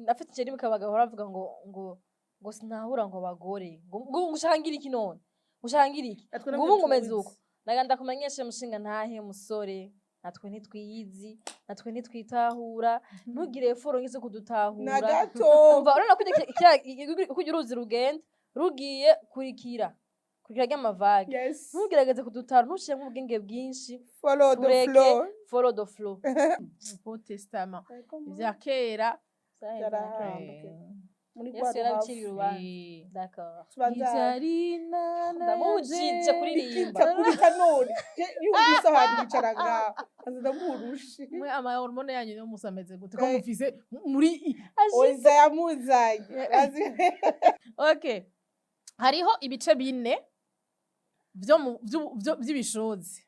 Nafite icyo rimwe, abagabo baravuga ngo sinahura, ngo abagore ngo ushaka ngira iki none, ushaka ngira iki? Natwe Ngo ntabyo ubu ngumeze tuzi. uko. Naga ndakumenyeshe, mushinga ntahe, musore, natwe ntitwiyizi, natwe ntitwitahura. Ntugire effort nk'izo kudutahura. Na gato. Umva, urabona ko kurya uruzi rugenda rugiye, kurikira kurikira ry'ama vagues. Ntugerageze kudutahura, ntushiremo ubwenge bwinshi. Follow the Tureke. flow. Follow the flow. Nouveau Testament, ivya kera. Yarahambwe. Muri rwa Yesu yarabiciriye ruhavu. urubanza. D'accord. Tubanza. Ndamubujije kuririmba. Ikita kuri none. Je, yumvise ahantu yicara ngaho aza ndamurushe. Mwe ama hormones yanyu no musa ameze gute ko mufise muri Oza yamuzanye. Okay, hariho ibice bine vyo vy'ibishozi.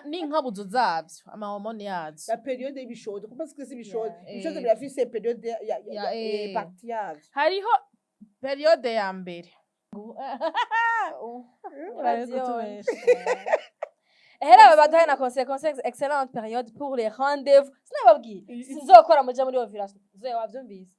N'inkabuzo zavyo, ama hormones yazo. La période y'ibishozo, kuko parce que c'est ibishozo. Ibishozo birafise période ya partie yavyo. Hariho période ya mbere. Uravyonje. Hera baduhaye na conseil, excellente période pour les rendez-vous. Sinababwiye sinzokora muja muri ovulation. Zoe, wavyumvise?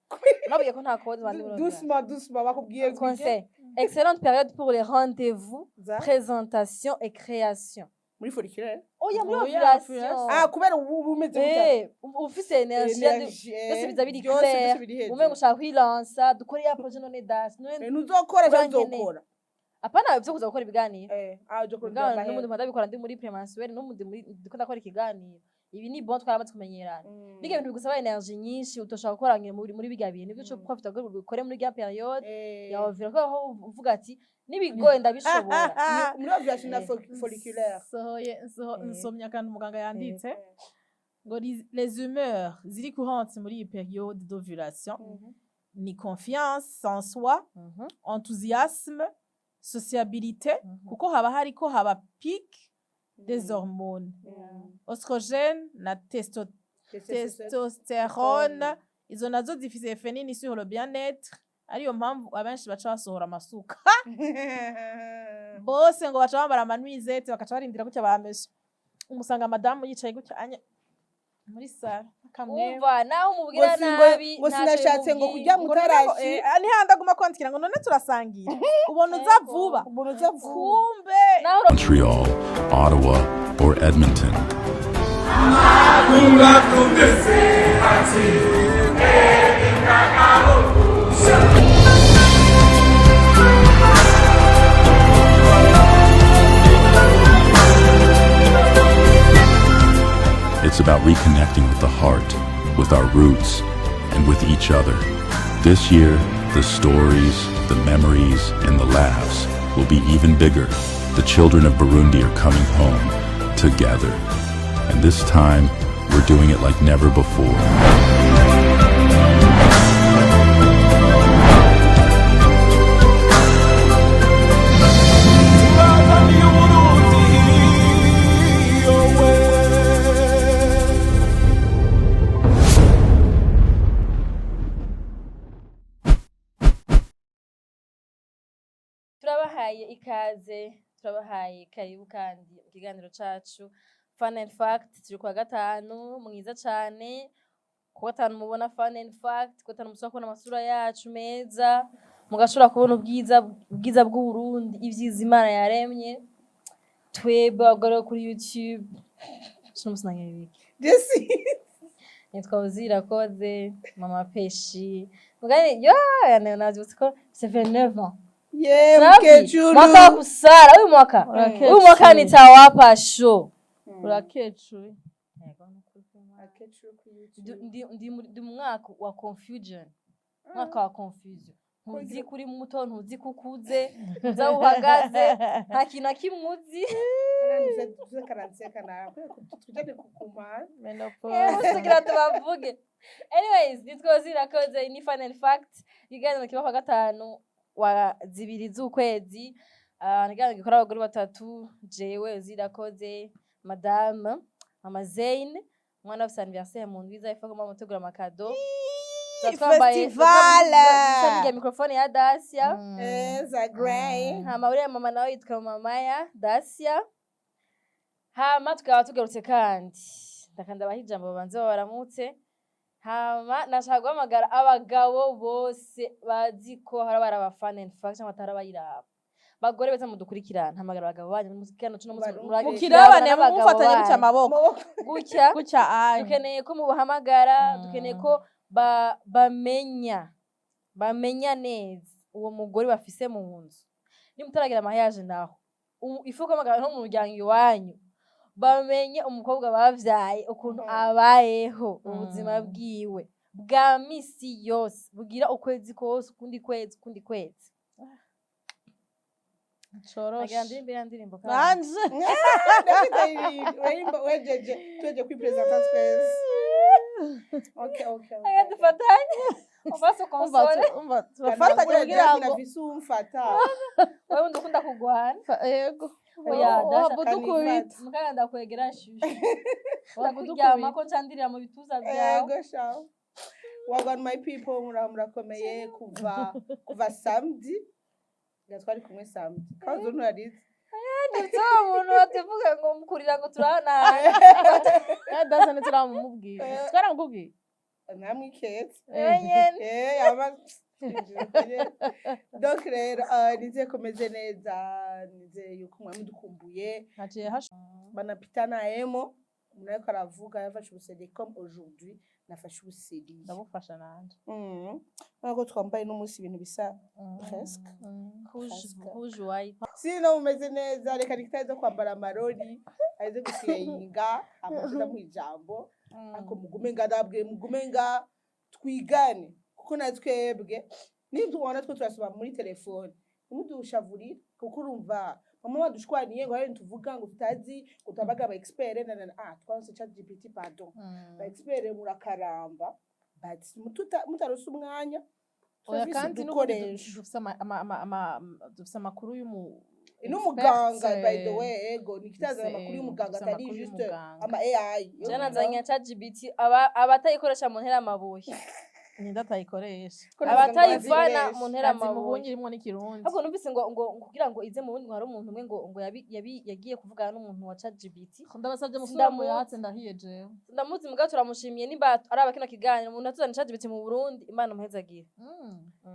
Nababwiye ko nta code bandi muri ovulation. Doucement, doucement, bakubwiye ngo Conseil, excellente période pour les rendez-vous, za présentation et création. Muri folliculaire? Oya, muri Oya, ovulation. ovulation. Ah, kubera ubu umeze gutya. Ufise énergie Énergie, byose biza biri byose clair. byose biri hejuru. Umengo ushaka kwilansa, dukore ya projet none das none. Ntuzokora cyangwa Urankeneye. uzokora? Apana vyo kuza gukora ibiganiro. Ah, uzokora. Ibiganiro Byamahera. n'ubundi mpanda bikora ndi muri prémenstruel, n'ubundi muri ndiko ndakora ikiganiro. Ibi ni bon, twaramaze kumenyerana. Biga ibintu bigusaba énergie nyinshi utoshaka gukora muri biga bintu nibyo uco profita ngo ubikore muri rya période ya ovulation, kuko aho uvuga ati nibigoye ndabishobora. Muri ovulation na folliculaire. Nsohoye nsomye akantu muganga yanditse ngo les humeurs ziri courantes muri iyi période d'ovulation ni confiance en soi, enthousiasme, sociabilité, kuko haba hariko haba pic des hormones oestrogène na testostérone. Izo nazo zifise effet nini sur le bien-être, ariyo mpamvu abenshi baca basohora amasuka bose, ngo baca bambara ama nuisettes, bakaca barindira gutya bameshe. Umusanga madamu yicaye gutya anya muri salle akamweba. Umva, naho umubwira Ngo nabi, ngo ntacyo sinashatse ngo bimubwiye. kurya Ngo none ngo, mutarashi. Nihanda aguma kwandikira ngo none turasangira, ubona uza Ego. vuba. Umuntu uza vuba. Kumbe Naho Montreal, Ottawa, or Edmonton. It's about reconnecting with the heart, with our roots, and with each other. This year, the stories, the memories, and the laughs will be even bigger. The children of Burundi are coming home together. And this time, we're doing it like never before. Tubazaniye Uburundi yowe. Turabahaye ikaze, turabahaye karibu kandi mu kiganiro cacu Fun and Fact. Turi kuwa gatanu mwiza cane. Kuwa gatanu mubona Fun and Fact, kuwa gatanu mushobora kubona amasura yacu meza, mugashobora kubona ubwiza bw'Uburundi, ibyiza Imana yaremye. Twebwe abagore bo kuri YouTube shino musinangiribiki. Jesi. Nitwa Uzirakoze Mama Peshi mugani yo navyutse ko c'est 29 ans. Ye. Safi. Mukecuru. Mwaka wa kusara uyu mwaka. Urakecuru. Uyu mwaka nitawapa show. Urakecuru. Akecuru kuri YouTube. Ndi mu mwaka wa confusion, mwaka wa confusion. Ntuzi ko uri muto, ntuzi ko ukuze, ntuzi aho uhagaze, nta kintu na kimwe uzi. Tuze 45 nawe tujane kukumara. Bose kugira tubavuge. Anyways, nitwa Zirakoze, ni Fun and Fact, ikiganiro kiba kwa gatanu wa zibiri z'ukwezi. Ah, ni ikiganiro gikora abagore batatu: jewe Zirakoze, madame Mama Zein, umwana afise anniversaire mu ndwi iza, ifa ko mama mutegura ama cadeaux. Festival. Tuba microphone ya Dacia. Za grey. Hama uriya mama nawe yitwa Mamaya Dacia. Hama tukaba tugarutse kandi ndakanda abaha ijambo babanze babaramutse. Hama nashaka guhamagara abagabo bose bazi ko hari baraba Fun and Fact cyangwa batarabayiraba. Bagore beza mudukurikirana, hamagara abagabo banyu mu kiganiro cuno munsi. Barumve. Mukirabane, n'abagabo mufatanye gutya banyu. Amaboko Gutya. Gutya anye. Dukeneye ko mubahamagara, dukeneye ko bamenya neza uwo mugore bafise mu nzu. Nimutaragira mariage naho, ifu guhamagara no mu muryango iwanyu, bamenye umukobwa bavyaye ukuntu abayeho ubuzima bwiwe bwa misi yose, bugira ukwezi kose, ukundi kwezi, ukundi kwezi. Coroshe. Nagira ndirimbe ya ndirimbo kandi. Nanje. Urarimba wejeje, tuweje kwipresenta twese. Okay. Aya, dufatanye, on va se Umva, consoler. umva, turafatanye kugira ngo nafise umfata. Wewe ndukunda kugwana. Yego. Oya, Dasha, Waba udukubita. Mukanya ndakwegera shushu. Waba Ndakuryama udukubita. ko ncandirira mu bituza byawe. Ego sha. Wagwan my people, murakomeye? Kuva samedi nga twari kumwe, samedi kazo nturaritse. Ndetse uwo muntu batuvuga ngo mukurira ngo turahanahana. Eh, Dasha, ntituramumubwira, twaramukubwiye. Namwiketse. Wewe nyene. Eh, aba donc rero nizeye ko meze neza, nizeye yuko mwami dukumbuye. Haciye hash Banapitana emo umuntu ariko aravuga yafashe ubuseri, comme aujourd'hui nafashe ubuseri. Ndagufasha nanje. Urabona ko twambaye n'umunsi ibintu bisa presque. Rouge, Presque. rouge, white. Sino mumeze neza? Reka nikitaze kwambara amarori aze guseyinga amaze mu ijambo, ariko mugume nga, ndabwiye mugume nga twigane, kuko na twebwe nitubona two turasoma muri telefone, ntimudushavurire, kuko urumva mama badushwaniye ngo hari tuvuga ngo tutazi, ngo turabaga aba expert na twaronse Chat GPT, pardon, aba expert murakaramba, but mutarose umwanya, Oya, turafise kandi n'ubundi udukoresho. Dufise dufise amakuru y'umu N'umuganga, expert, by the way, ego nikitazana amakuru y'umuganga, dufise atari amakuru juste y'umuganga. ama AI. Je nazanye ChatGPT, abatayikoresha mu ntera amabuye. Ninde atayikoresha? Ko n'umuganga Abatayivana azikoresha. mu ntera Kazi mu amabuye. bunyi irimwo n'ikirundi. Ahubwo numvise ngo kugira ngo ize mu bundi, ngo hari umuntu umwe ngo yagiye kuvugana n'umuntu wa ChatGPT. Ndabasabye musubire Sindamuzi. muyatse, ndahiye jewe. Ndamuzi, mugabo turamushimiye nimba araba kino kiganiro, umuntu atuzana ChatGPT mu Burundi, Imana umuhezagire.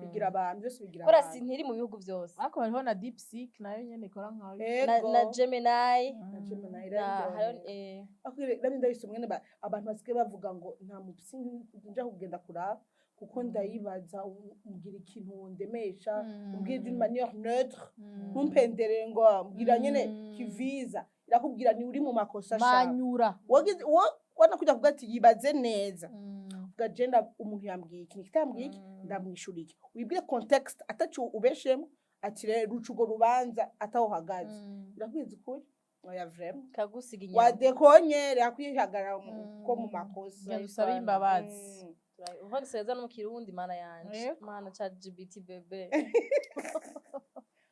Bigira abantu byose, bigira Kora abantu. si ntiri mu bihugu byose. Ariko hariho na DeepSeek nayo nyene ikora nkayo. Na, Ego. na Gemini. Na Gemini Na iraryohera. hariho Ariko namwe ndabise mwene abantu basigaye bavuga ngo nta mupsi nja kugenda kuraba, kuko ndayibaza, umbwira ikintu wondemesha, umbwira d'une manière neutre, ntumpendere, ngo mbwira nyene kiviza, irakubwira ni uri mu makosa sha. Manyura. Wagize wo wana kujya kuvuga ati yibaze neza, uvuga je umuntu yambwiye iki, nikitambwiye iki, ndamwishura iki, wibwire contexte ataco ubeshemo, ati rero ruca urwo rubanza ataho uhagaze, birakwiza ukuri, oya vraiment. Kagusiga inyama. Wadekonye rakwihagarara ko mu makosa. Genda usabe imbabazi. Uvuga giseza no mu Kirundi, mana yanje. Yego. Mana ChatGPT bebe.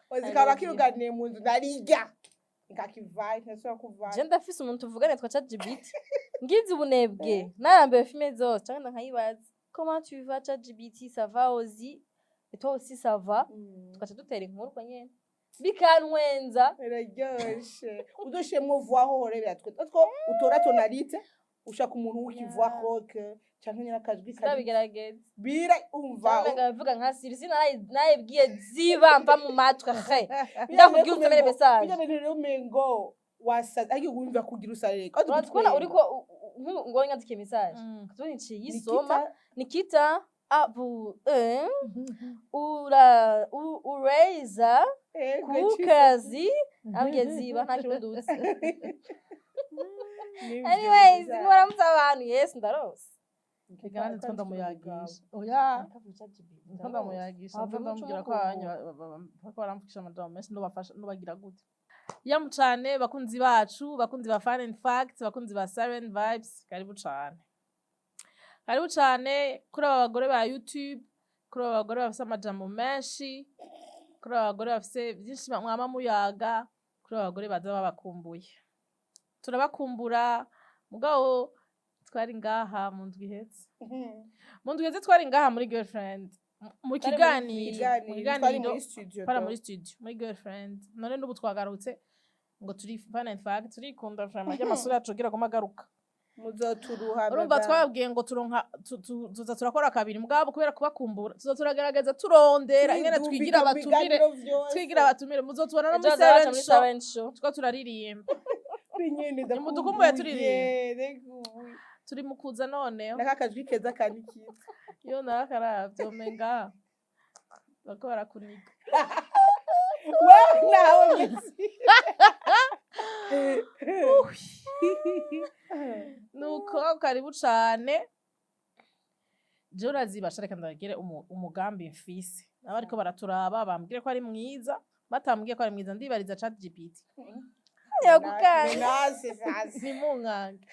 Ozikaba I love you. kiruganiye mu nzu, ndarirya nkakivayo, ntasubira kuvayo. Je ndafise umuntu tuvugana yitwa ChatGPT. Ngize ubunebwe, narambiwe filme zose, canke nkayibaza: "Comment tu vas ChatGPT?" "Ça va aussi, et toi aussi?" "Ça va." Tugaca dutera inkuru uko nyene, bikantwenza. Biraryoshe, udoshemwo voix hore, biratwe two utora tonalité ushaka, umuntu w'ikivoix rock canke nyine akajwi kari Sinabigerageza. Bira umva. Cyangwa ngabivuga nka Siri, sinayibwiye ziba mva mu matwi he, ndakubwira unsomere message. Bijya bintu rero umengo wasaze, ariko wumva kugira usareka. Uratubona uriko ngo nyandikiye message, tubona iciye yisoma Nikita abu ura ureza ku kazi, ambwiye ziba, nta kirundi uzi. Anyways, muramutse abantu, yes, ndarose. Reka nanjye two ndamuyagisha, oya, ndiko ndamuyagisha, ndiko ndamubwira ko abanya bariko baramvugisha amajambo menshi, ndobafasha ndobagira gute. Yamu cane bakunzi bacu, bakunzi ba Fun and Facts, bakunzi ba Siren Vibes, karibu cane, karibu cane kuri aba bagore ba YouTube, kuri aba bagore bafise amajambo menshi, kuri aba bagore bafise vyinshi mwama muyaga, kuri aba bagore baza babakumbuye. Turabakumbura, mugabo twari ngaha mu ndwi iheze, mu ndwi iheze twari ngaha muri Girlfriend mu Twari muri kiganiro, mu kiganiro muri studio. Para muri studio muri Girlfriend. None n'ubu twagarutse ngo turi Fun and Fact, turikunda vraiment, ry'amasura yacu kugira aguma agaruka. Muzoturuha. Urumva Baba. Twababwiye ngo turonka tuza turakora kabiri, mugabo kubera kubakumbura tuza turagerageza turondera ingene twigira Twidumbika mu abatumire. biganiro vyose. Twigira abatumire, muzotubona no Ejo muri hazabaca Seven muri Show. Seven Show. Tuko turaririmba. Nyene. Nimudukumbuye. Ndakumbuye, ndakumbuye. Turi mu kuza noneho. Naka kajwi keza kandi kiza. Iyo narakaravye umenga bariko barakuniga. Wewe nawe, merci. Nuko karibu cane. Jewe urazibasha, reka ndabagire umugambi mfise. Nabo ariko baraturaba bambwire ko ari mwiza, batambwiye ko ari mwiza ndibariza Chat GPT. Yagukanga. Menace sasa. Ntimunkange,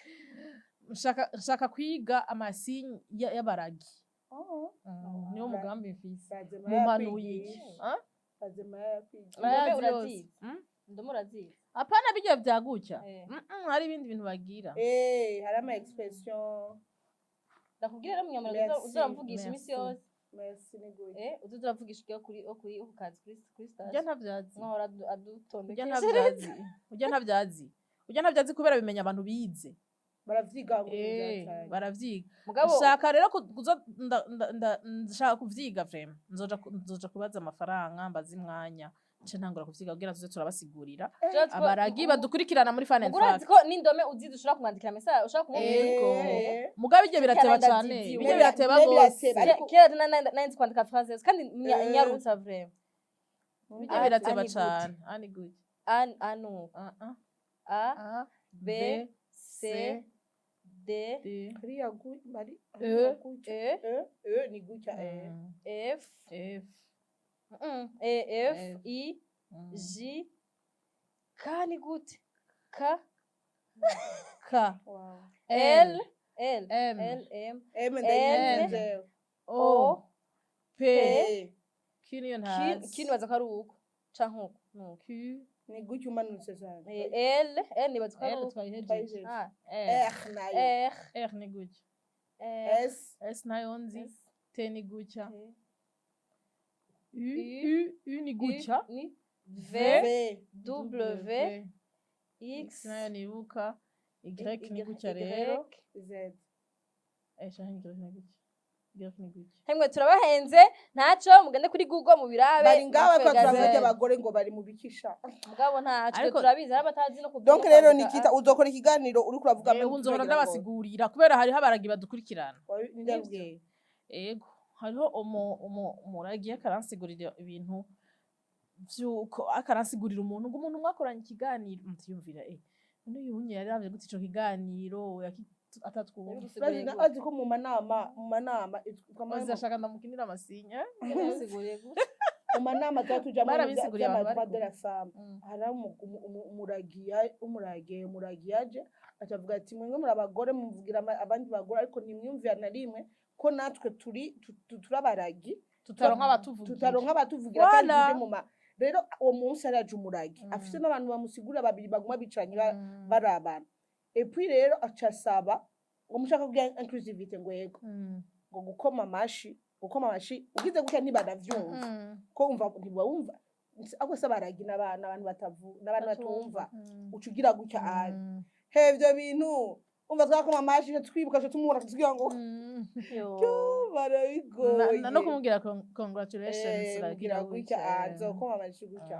nshaka kwiga ama signes y'abaragi. Oh. Niwo mugambi mfise. Bazema Mumanuye iki? yakwigisha. Ah? Bazema yakwigisha. Indome. Barazi yose. Urazizi? Indome urazizi? Apana bijya vya gutya. Eh. Hari ibindi bintu bagira. Eh, hari ama expression. Ndakubwira rero munyamurenge. Merci. Uzoramvugisha iminsi Merci. yose. Merci, ni gute. Uzoza uravugisha ugiye kuri kuri ku kazi kuri Ujya station. ntavyazi. Nkahora Ujya adutondekeshereza. ntavyazi, ujya ntavyazi, ujya ntavyazi kubera bimenya abantu bize. Baravyiga ngo Eh, baravyiga. Mugabo Nshaka rero kuzo nshaka kuvyiga vraiment. Nzoja kubaza amafaranga, mbaze imwanya nce ntangura kuvyiga kugira tuze turabasigurira abaragi badukurikirana muri Fun and Urazi Fact. ko n'indome uzizi, ushobora kumwandikira message, ushobora kumubwira. Ego. Mugabo ibyo birateba Kera cane. ndazizi, Ibyo birateba birateba, gose. ariko- Kera nari nzi kwandika phrase yose kandi nyarutsa vraiment. Ibyo birateba Ani gute? cane ani gute? A A nu Ah, ah. A A B B C D D Hariya bari E. hariya gutya. E E, E ni gutya, E. F F E F F. I J K ni gute? K K Wow. L L M L M M N, ndayizi jewe. O P E. Q niyo Q ntazi. Q nibaza ko ari uko canke uko nuko. Q Ni gutya umanutse cyane. Eh, L L nibaza ko ari L uko. twayihejeje. Twayihejeje. Ah, R R nayo. R R ni gutya. R S. S nayo nzi. S T ni gutya. T U U, U U ni U gutya. ni V V W X X nayo nibuka. Y ni Y gutya rero. Z. Eh, canke Y ni gutya, Y ni gutya. Hemwe turabahenze, ntaco, mugende kuri Google mubirabe. Bari ngaho natwe ko turavuga gaze. abagore ngo bari mu bikisha. Mugabo ntaco. Ariko- Turabizi hari abatazi no kuvuga. Donc rero Nikita, uzokora ikiganiro uriko uravuga. Ubu nzohora ndabasigurira kubera hariho abaragi badukurikirana. Ndabwiye. Ego, hariho umuragi akaransigurira ibintu vyuko akaransigurira umuntu ngo umuntu mwakoranye ikiganiro mutiyumvira, none uyu unye yaravye gute ico kiganiro atatwumva? Bazi ko mu manama Maze ashaka ndamukinira amasinya. Mu manama tuba tujamo Barabisiguriye abantu bari by'ama droits de la femme, Mm. hari umuragi yaje acavuga ati: "Mwebwe muri abagore muvugira abandi bagore, ariko ntimwiyumvira na rimwe ko natwe turi abaragi tutaronka abatuvugira." Tutaronka abatuvugira kandi Voilà. tuje mu ma rero uwo munsi araje umuragi afise n'abantu bamusigurira babiri baguma bicaranye barabana. Et puis rero aca asaba ngo mushaka kugira inclusivité, ngo yego, ngo gukoma amashi ugize gutya ntibanavyumva, ko umva ntibawumva ahubwo se abaragi n'abantu abantu batavu n'abantu batumva, uca ugira gutya ari he ivyo bintu umva twakoma amashi twibuka twibuka tumubona tugira ngo Yo. yo barabigoye. No kumubwira congratulations. Kugira uragira gutya. gutya. Ah, nzokoma amashi gutya.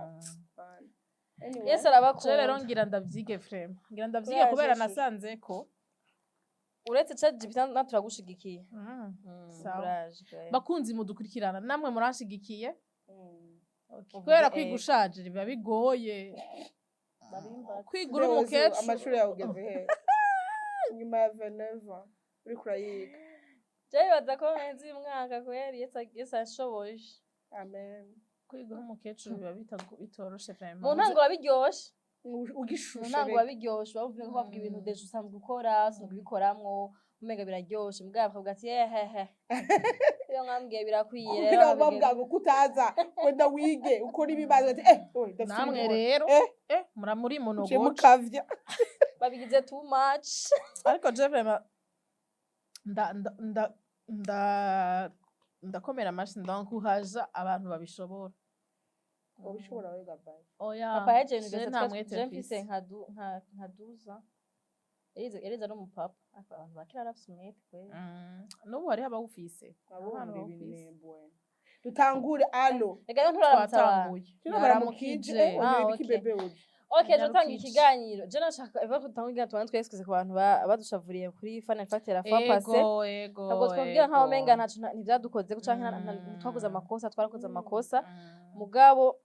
Anyway. Yesu Je rero arabakunda. ngira ndavyige vraiment, ngira ndavyige Courage, kubera chou. nasanze ko Uretse ChatGPT natwe turagushigikiye. Sawa. Courage, courage. Bakunzi mudukurikirana, namwe muranshigikiye. Uvuge Kubera kwiga ego. ushaje biba bigoye. Babimbaza. Kwiga uri Rose, umukecuru. Amashuri yawe ugeze he nyuma ya 29 uriko urayiga? Je bibaza ko nzi uyu mwaka kubera Yesu anshoboje. Amen. Kwiga uri umukecuru biba bitoroshe vraiment. Mu ntango biba biryoshe. Mu Ugishushe. ntango biba biryoshe, bavuga ko bavuga ibintu déjà usanzwe ukora, usanzwe ubikoramwo, umenga biraryoshe, mugabo bakavuga ati: "Ehehe, iyo mwambwiye birakwiye rero." Kugira bavuga ngo kutaza wenda wige ukora ibibazo, ati oye, ndafise Namwe ibintu. rero Eh. muramuri Muciye munogoce. mukavya. Babigize too much. Ariko je vraiment nda nda nda nda ndakomera amashi, ndankuhaja abantu babishobora. Ubishobora wewe gabaye. Oya. Papa yaje Je université. Nta mwete Je mfise mfise. nka 12 ans. Yarize ari umupapa. Ariko abantu bakira barafise umwete kweri. N'ubu hariho abawufise. Abumva Abana bawufise. ibinembwe. Dutangure, allo. Reka rero nturaramutsa abantu. Twatanguye. Kino baramukije. Naramukije. Ah, Ibiki? okay. Bebe uje. Okay, je gutanga Nyarukije. ikiganiro. Je nashaka eva gutanga ikiganiro, tubanze twexcuse ku bantu badushavuriye kuri Fun and Fact la fois passée. Ego. Ntabwo twabwira nkaho umenga ntaco ntivyadukoze canke twakoze amakosa, twarakoze amakosa. Mugabo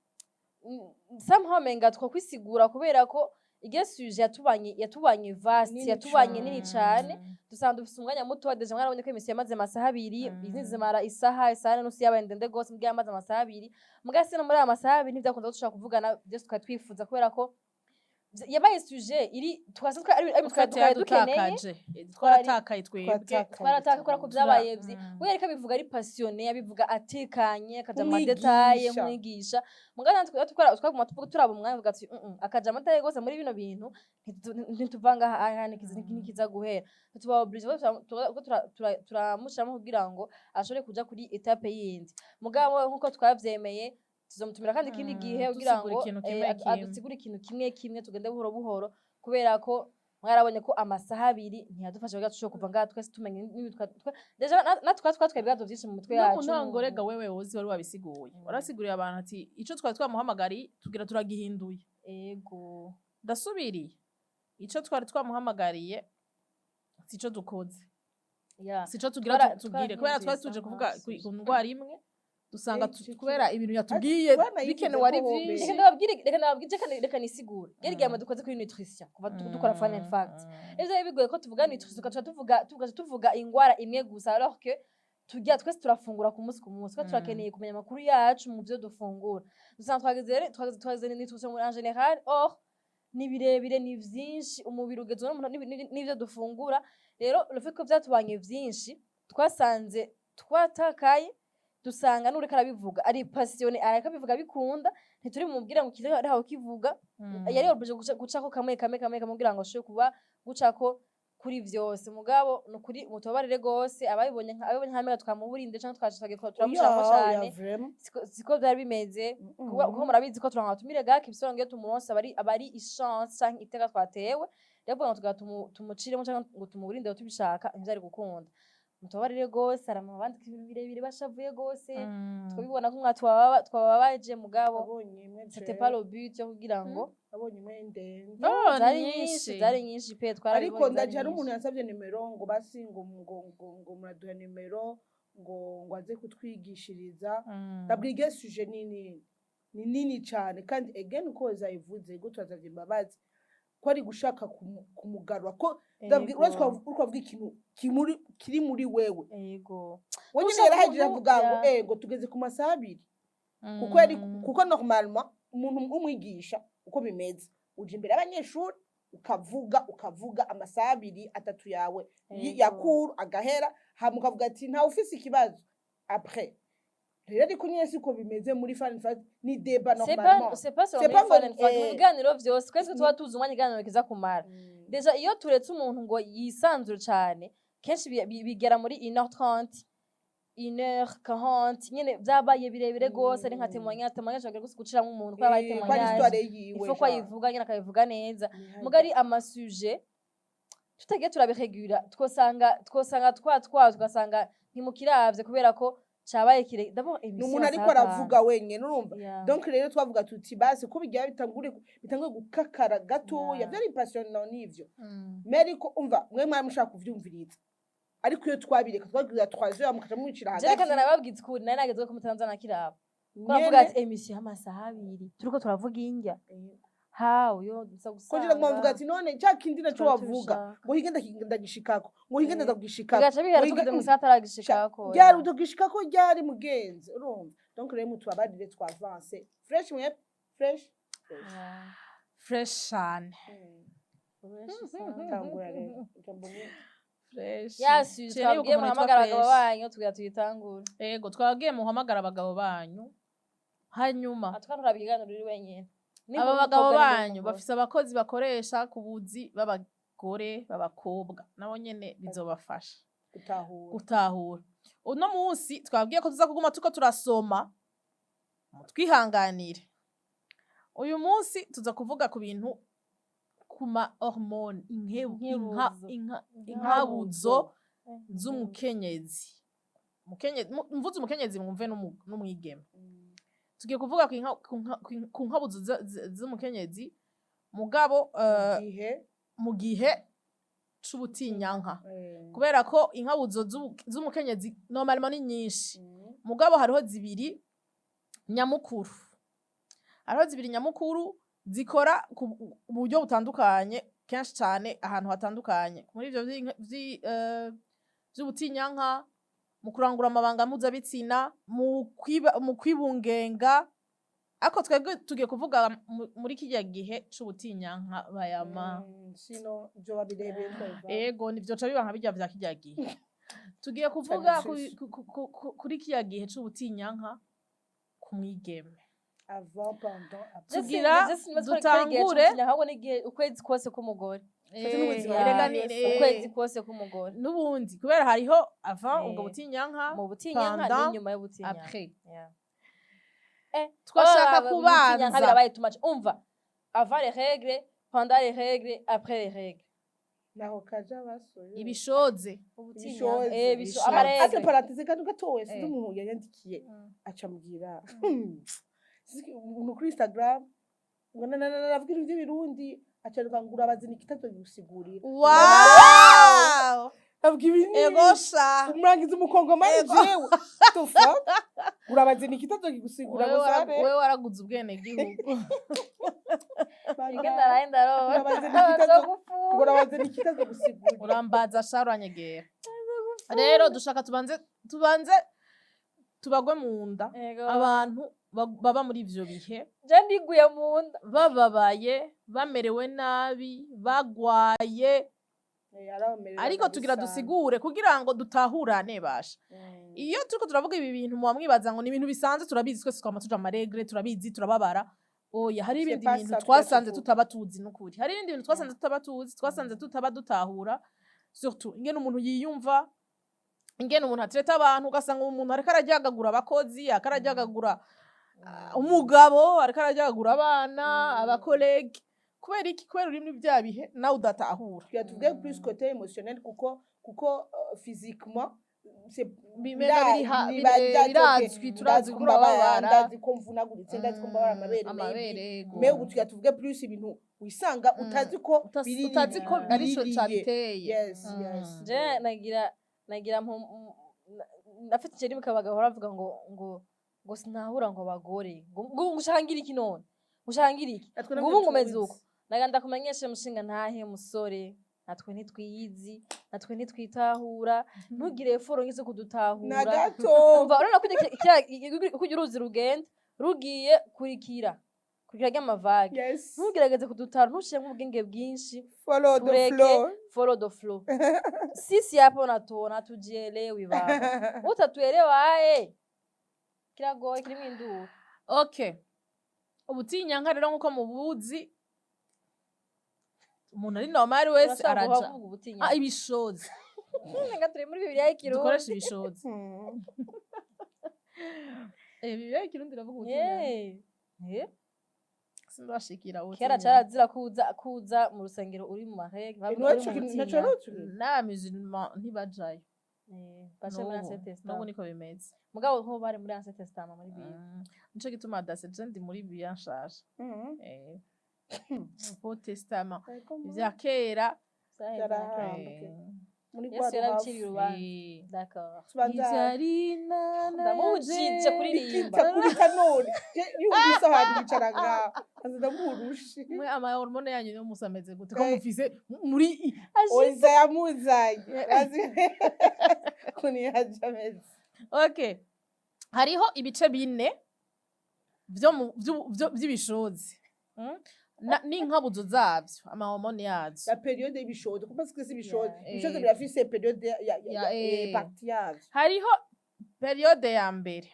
somehow menga twokwisigura kubera ko iryo sujet yatubanye vaste, Nini yatubanye cane. nini cane. Dusanga dufise umwanya muto. Déjà mwarabonye ko émission yamaze amasaha 2, izindi zimara isaha, isaha n'inusu yabaye ndende gose, mbwa yamaze amasaha 2. Muga se no muri aya masaha 2 ntivyakunze ko dushobora kuvugana vyose twari twifuza, kubera ko yabaye sujet iri twasanzwe ari twari dukeneye. Yaradutakaje, twaratakaye twebwe. Twarataka kubera ko vyabaye we yariko abivuga ari passionné, abivuga atekanye, akaja mu ma détails. Umwigisha. Nk'umwigisha. Muga natwe twaguma tuvuga, turaba umwanya, tuvuga ati akaja ama détails gose muri bino bintu, ntituva ngaha aha nikiza guhera, tuba obligé ko turamushiramo kugira ngo ashobore kuja kuri étape yindi. Mugabo nkuko twavyemeye, tuzomutumira kandi ikindi gihe kugira dusigure ngo ikintu kimwe kimwe. Adusigure ikintu kimwe kimwe, tugende buhoro buhoro, kubera ko mwarabonye ko amasaha 2 ntiyadufasha kugira dushobore kuva ngaha twese tumenye n'ibintu déjà natwe twatwaye ibibazo vyinshi mu mitwe No mu yacu. ntango rega wewe wozi wari wabisiguye, warasiguriye abantu ati ico twari twamuhamagariye tugira turagihinduye. Ego. Ndasubiriye, ico twari twamuhamagariye sico dukoze, sico tugira tubwire, kubera twari tuje kuvuga ku ndwara imwe, dusanga kubera ibintu yatubwiye Twanayivuze bikenewe ari ko vyinshi. Reka ndababwire, reka ndababwire, reka nisigure. Yari igihe dukoze kuri nutrition kuva dukora Fun and Fact, ivyo biba bigoye ko tuvuga nutrition tugaca tuvuga, tugaca tuvuga ingwara imwe gusa, alors que turya twese, turafungura ku munsi ku munsi, twese turakeneye kumenya amakuru yacu mu vyo dufungura. Dusanga twageze nutrition en général, or ni birebire, ni vyinshi. Umubiri ugezwe n'umuntu n'ivyo dufungura. Rero le fait ko vyatubanye vyinshi, twasanze twatakaye, dusanga n'uriko arabivuga ari passionné, ariko abivuga bikunda, ntituri bumubwire ngo kire aho kivuga. Yari obligé gucako kamwe kamwe kamwe kamwe kugira ngo ashobore kuba gucako kuri vyose. Mugabo nukuri mutobarire gose ababibonye nka twamuburinde canke twaje turamushiramo cane. Siko vyari bimeze, kuko murabizi ko turanka tumire gake ibisobanuro. Iyo tumuronse abari i chance canke iteka twatewe. Rero kugira ngo tugira tumuciremo canke ngo tumuburinde tubishaka, ntivyari gukunda. Mutubabarire gose. Hari abandika ibintu birebire bashavuye gose, twabibona ko twababaje, mugabo Abonye imwe. c'était pas le but yo kugira ngo Abonye imwe ndende. Oh, ni zari nyinshi. nyinshi, zari nyinshi pe, twarabibonye. Ariko Zari ndaje hari umuntu nyinshi. yansabye nimero ngo basi ngo muraduha nimero ngo aze kutwigishiriza. Ndabwira iryo sujet ni nini, ni nini cyane. Kandi again, uko zayivuze go turazavye imbabazi ko ari gushaka kumugarura ko ndabwira Ego. uretse uriko ikintu kiri muri wewe. Wenyine Ntushaka yarahagije avuga ngo ego tugeze ku masaha 2, kuko yari kuko normalement umuntu umwigisha uko bimeze, uja imbere y'abanyeshuri ukavuga, ukavuga amasaha 2, 3 yawe ya cours agahera, hama ukavuga ati ntawe ufise ikibazo après. Rero ariko nyine siko bimeze muri Fun Fact, ni débat C'est pas normalement. C'est pas C'est seulement pas muri Fun and Fact, mu biganiro vyose twese tuba tuzi umwanya ikiganiro kiza kumara. Déjà iyo turetse umuntu ngo yisanzure cane, kenshi bigera muri 1h30, 1h40 nyene, vyabaye birebire gose. Ari nka témoignage bagira gusa guciramwo umuntu ko yabaye Ko ari témoignage histoire yiwe. Il faut ko ayivuga nyene, akayivuga neza. Muga ari ama sujets tutagiye turabiregura, twosanga twa tugasanga ntimukiravye kubera ko cabaye kire. D'abord Ni émission umuntu ariko y'amasaha aravuga wenyene, urumva. 5. Donc rero twavuga tuti basi ko bigira bitangure gukakara gatoya. Vyari passionnant n'ivyo, mais ariko umva mwe mwari mushaka kuvyumviriza, ariko iyo twabireka twagira 3 heures mukaca mwicira Je reka hagati. nababwiza ukuri, nari nagezwe ko mutanza nakiraba ko navuga ati émission y'amasaha 2 turiko turavuga indya hawe yo dusa Ko ngira ngo gusanga bavuga ati none cya kindi naco twari wavuga tubishaka. Ngo hige ndagishikako, ngo hige ndagishikako. Bigaca bihera Ngo hige tugeze mu saha ataragishikako. Ryari utagishikako, ryari mugenzi, urumva. Donc rero mutubabarire, twavance fresh, mwe fresh. Fresh cyane. Tangura rero ijambo ni Fresh. Yasi. Ciye nibuka Twabwiye umuntu witwa muhamagara abagabo Fresh. banyu tugira tuyitangure. Ego, twabwiye muhamagara abagabo banyu, hanyuma Atwa nturaba ikiganiro uri wenyene. Nimba aba uri bagabo umukobwa, nimba uri banyu umugore. bafise abakozi bakoresha ku buzi b'abagore, b'abakobwa, nabo nyene bizobafasha gutahura. Gutahura. Uno munsi twabwiye ko tuza kuguma tuko turasoma, mutwihanganire. Uyu munsi tuza kuvuga ku bintu Ku ma hormone, inka Inkebuzo. inkabuzo z'umukenyezi. Mvuze umukenyezi, mwumve n'umwigeme. Tugiye kuvuga ku nkabuzo z'umukenyezi, mugabo gihe mu gihe c'ubutinyanka, kubera ko inkabuzo z'umukenyezi normalement ni nyinshi, mugabo hariho zibiri nyamukuru, zikora ku buryo butandukanye, kenshi cane ahantu hatandukanye muri ivyo vy'ubutinyanka, mu kurangura amabanga mpuzabitsina, mu kwibungenga. Ariko twebwe tugiye kuvuga muri kirya gihe c'ubutinyanka bayama. Sino vyoba birebire twumva. Ego, nivyoca biba nka birya vya kirya gihe. Tugiye kuvuga Cane. kuri kirya gihe c'ubutinyanka ku mwigeme. Avant, pendant, après. Tugira dutangure. Ahubwo n'igihe ukwezi kose k'umugore. N'ubuzima. Erega Ukwezi kose k'umugore. N'ubundi kubera hariho avant ubwo butinyanka, mu butinyanka pendant, n'inyuma y'ubutinyanka. Après. Yeah. Twashaka Oh, mu butinyanka kubanza birabaye too much. Umva, avant les règles, pendant les règles, après les règles. Naho kaja basoye. Ibishoze. Ubutinyanka. Ibishoze. Ibishoze. Ama règles. Ate parenthèse kantu gatoya, sinzi umuntu yanyandikiye, aca ambwira, sinzi umuntu kuri Instagram, ngo navuga ibintu by'ibirundi, aca avuga ngo urabaza Nikita gusigurira. Wow. Avuga ibi ni Ego sha. Umurangiza umukongomani. Jewe the fuck, urabaza Nikita gusigura Wewe ngo sabe. Wewe waraguze ubwenegihugu. Igenda naraye ndarora. Ngo urabaza Nikita gusigurira. Urambaza sha, uranyegera. Rero dushaka tubanze tubagwe mu nda Ego. abantu baba muri ivyo bihe, Je ndiguye mu nda. bababaye, bamerewe nabi, bagwaye. Ariko tugira dusigure kugira ngo dutahurane basha. Iyo turiko turavuga ibi bintu, muba mwibaza ngo ni ibintu bisanzwe, turabizi twese, twama tuja ama règles, turabizi, turababara. Oya, hari ibindi pas bintu ça twasanze tuvuga. tutaba tuzi. N'ukuri hari ibindi bintu twasanze tutaba tuzi, twasanze tutaba dutahura, surtout ingene umuntu yiyumva, ingene umuntu atreta abantu. Ugasanga umuntu ariko araryagagura abakozi, ariko araryagagura umugabo, ariko araryagagura abana, aba collègues. Kubera iki? Kubera uri muri bya bihe nawe udatahura. Tugira tuvuge plus côté émotionnel, kuko physiquement c'est Bimenga birazwi, turazi ko ko urababara. Ndazi ko mvunaguritse, ndazi ko mbabara amabere, maybe. Amabere, ego. Mais ubu tugira tuvuge plus ibintu wisanga utazi ko utazi ko arico biririye. cabiteye. Yes yes. Je nagira ndafite icyo rimwe bagahora bavuga ngo sinahura, ngo abagore ngo ngushangira iki none, ngushangira iki, Natwe ngo navyo ubu ngumeze tuzi. uko. Nagira ndakumenyeshe mushinga ntahe musore, natwe ntitwiyizi, natwe ntitwitahura. Ntugire effort ngize kudutahura. Na gato. Umva, urabona ko kurya uruzi rugenda rugiye kurikira ry'ama vagues. Ntugerageze kudutahura, ntushiremo ubwenge bwinshi. Follow the Tureke. flow. Follow the flow. Sisi hapo natuona, tujielewi baba, utatuelewa kiragoye, kirimo induru. Okay, ubutinyanka rero, nk'uko mubuzi, umuntu ari normal wese Urashobora araja kuvuga ubutinya. Ibishozi. Nga turi muri Bibiliya y'ikirundi. Dukoresha ibishozi. Bibiliya y'ikirundi iravuga ubutinyanka. Yeah. Sindashikira Kera ubutinyanka. carazira kuza mu rusengero uri mu ma règles, bavuga uri mu Naco butinya. N'abamusulman ntibajayo. Baca muri N'ubu. Ancien N'ubu Testament. niko bimeze. Mugabo nko bari muri Ancien Testament, muri Bibiliya. Nico gituma dase je ndi muri Bibiliya nshasha, Nouveau Testament, ivya kera. Zaheze. Yarahamba. Muri Yesu rwa yarabiciriye ruhavu. urubanza. D'accord. Tubanza. Ivyari Imana Ndamubujije yanje. kuririmba. Nikita kuri kanone. Je yumvise ahantu yicara ngaho aza ndamuhurushe. Mwe ama hormone yanyu no musa ameze gute ko mufise muri Oza yamuzanye azi ukuntu yaje ameze. Okay, hariho ibice bine vyo vy'ibishozi. N'inkabuzo zavyo, ama hormone yazo. La période y'ibishozo, kuko parce que c'est ibishozo. Ibishozo birafise période ya partie yavyo. Hariho période ya mbere,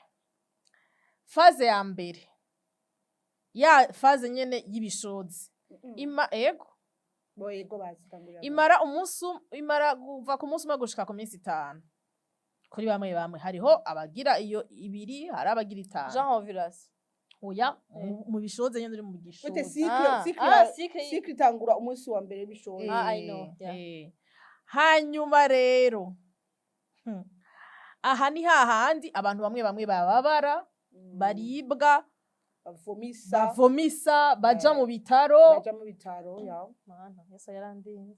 phase ya mbere, ya phase nyene y'ibishozi ima, ego. Bo yego, bazitangurira. Imara umunsi imara kuva ku munsi umwe gushika ku minsi 5 kuri bamwe bamwe. Hariho abagira iyo 2, hari abagira 5. Jean ovulation. Oya, mu bishoze nyene, uri mu Ute gishoze. cycle. Ah, Cycle. ah, cycle. Cycle itangura umunsi wa mbere w'ibishoze. Ah, I know, yeah. Hanyuma rero, aha ni hahandi abantu bamwe bamwe bababara, baribwa, bavomisa, bavomisa, baja mu bitaro. Baja mu bitaro, ya. Mana, Yesu yarandinze,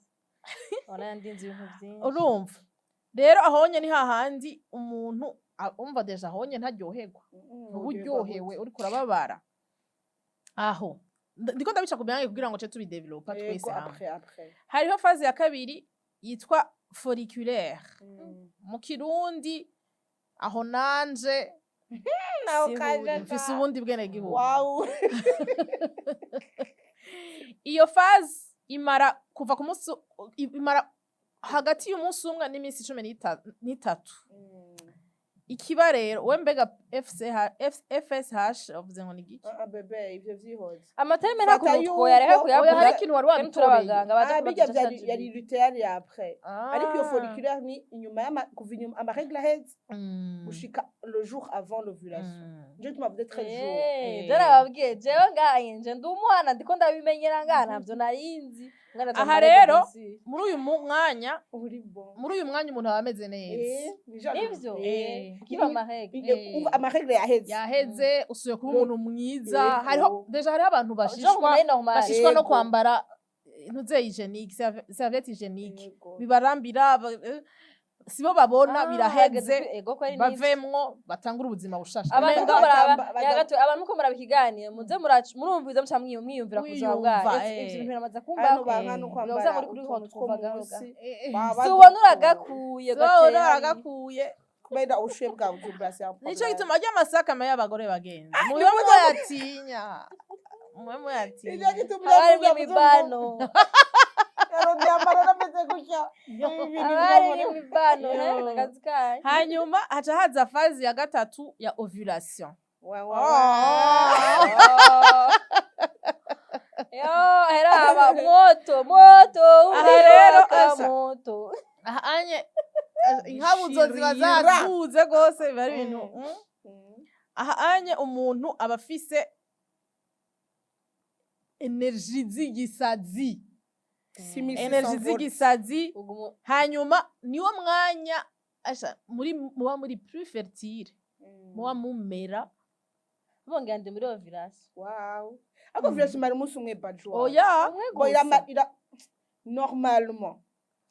ubona yandinze ibintu byinshi. Urumva rero, ahonye ni hahandi umuntu umva déjà ahonye ntaryoherwa. Uba uryohewe uriko urababara aho. Ndiko ndabica ku byange kugira ngo ce tubidevelopa twese hamwe. Après, après. Hariho phase ya kabiri yitwa folliculaire mu Kirundi. Aho nanje Naho Sihuri. kaje. mfise ubundi bwenegihugu. Wow. Iyo phase imara kuva ku munsi, imara hagati y'umunsi umwe n'iminsi 13. Ikiba rero, we mbega FCH, FSH uvuze ngo ni giki? Ah, bébé, ivyo vyihoze. Ama termes nta Fata kuntu yuko- twoyareka Oya, kuyavuga. hari ikintu wari Twebwe wabitoreye. turabaganga baje Ah, bijya kubagisha vyari ChatGPT. yari lutéal ya après. Ariko iyo Ah. folliculaire ni inyuma y'ama, kuva inyuma ama règles aheze gushika le jour avant l'ovulation. Nico gituma bavuze 13 jours. Byarababwiye jewe ngahe nje ndi umwana, ndiko ndabimenyera ngaha, ntabyo narinzi. Mwana aja Aha mu marègles rero, bien sûr. muri uyu mwanya, Uri bon. muri uyu mwanya umuntu aba ameze neza. Nivyo? Nivyo. Kiba ama règles. Ama règles yaheze. Yaheze, usuye kuba umuntu mwiza. Yego. Hariho déjà, hariho abantu Genre bashishwa umuntu ari normal. bashishwa no Yego. kwambara ntuze hygiénique, serviette hygiénique. Yego. Bibarambira, sibo babona Ah, biraheze. hageze ego ko ari nivyo. Bavemwo batangure ubuzima bushasha. Abantu Umenga ko muraba ya gato, abantu ko muraba ikiganiro, muze murumviza, muca mwiyumvira ku buzima Wiyumva, bwanyu. Ivyo bintu biramaze Hano kumva. banka no kwambara Uza muri kuri utuntu two twumva gahoro. munsi. Baba Si ubona badukuye. uragakuye So gatera hariya. uragakuye. Kubera ubushuhe bwa Bujumbura, c'est un Nico problème. gituma arya amasaka y'abagore bagenzi mube muyatinya, mube muyatinya. Nicyo gituma Haba harimwo uravuga ngo imibano. yarondeye amarara ameze gutya. Ibi bintu Haba harimwo birabona. imibano. Yo. Akazi kanyu. Hanyuma haca haza phase ya gatatu ya ovulation. Wa, wa, Oh. wa. Oh. Yo, heraba moto moto. Aha rero, uriwaka asa. moto. Aha anye inkabuzo ziba Shirira. zaduze rwose, biba ari ibintu. Aha anye umuntu aba afise énergie z'igisazi. 6600 Énergie volts. z'igisazi. Ugumu Hanyuma niwo mwanya asha muri muba muri plus fertile, muba mumera. Bongera ndi muri ovulation. Wow. Ariko ovulation imara umunsi umwe, baju. Oya. Umwe Bon, gusa. ira normalement.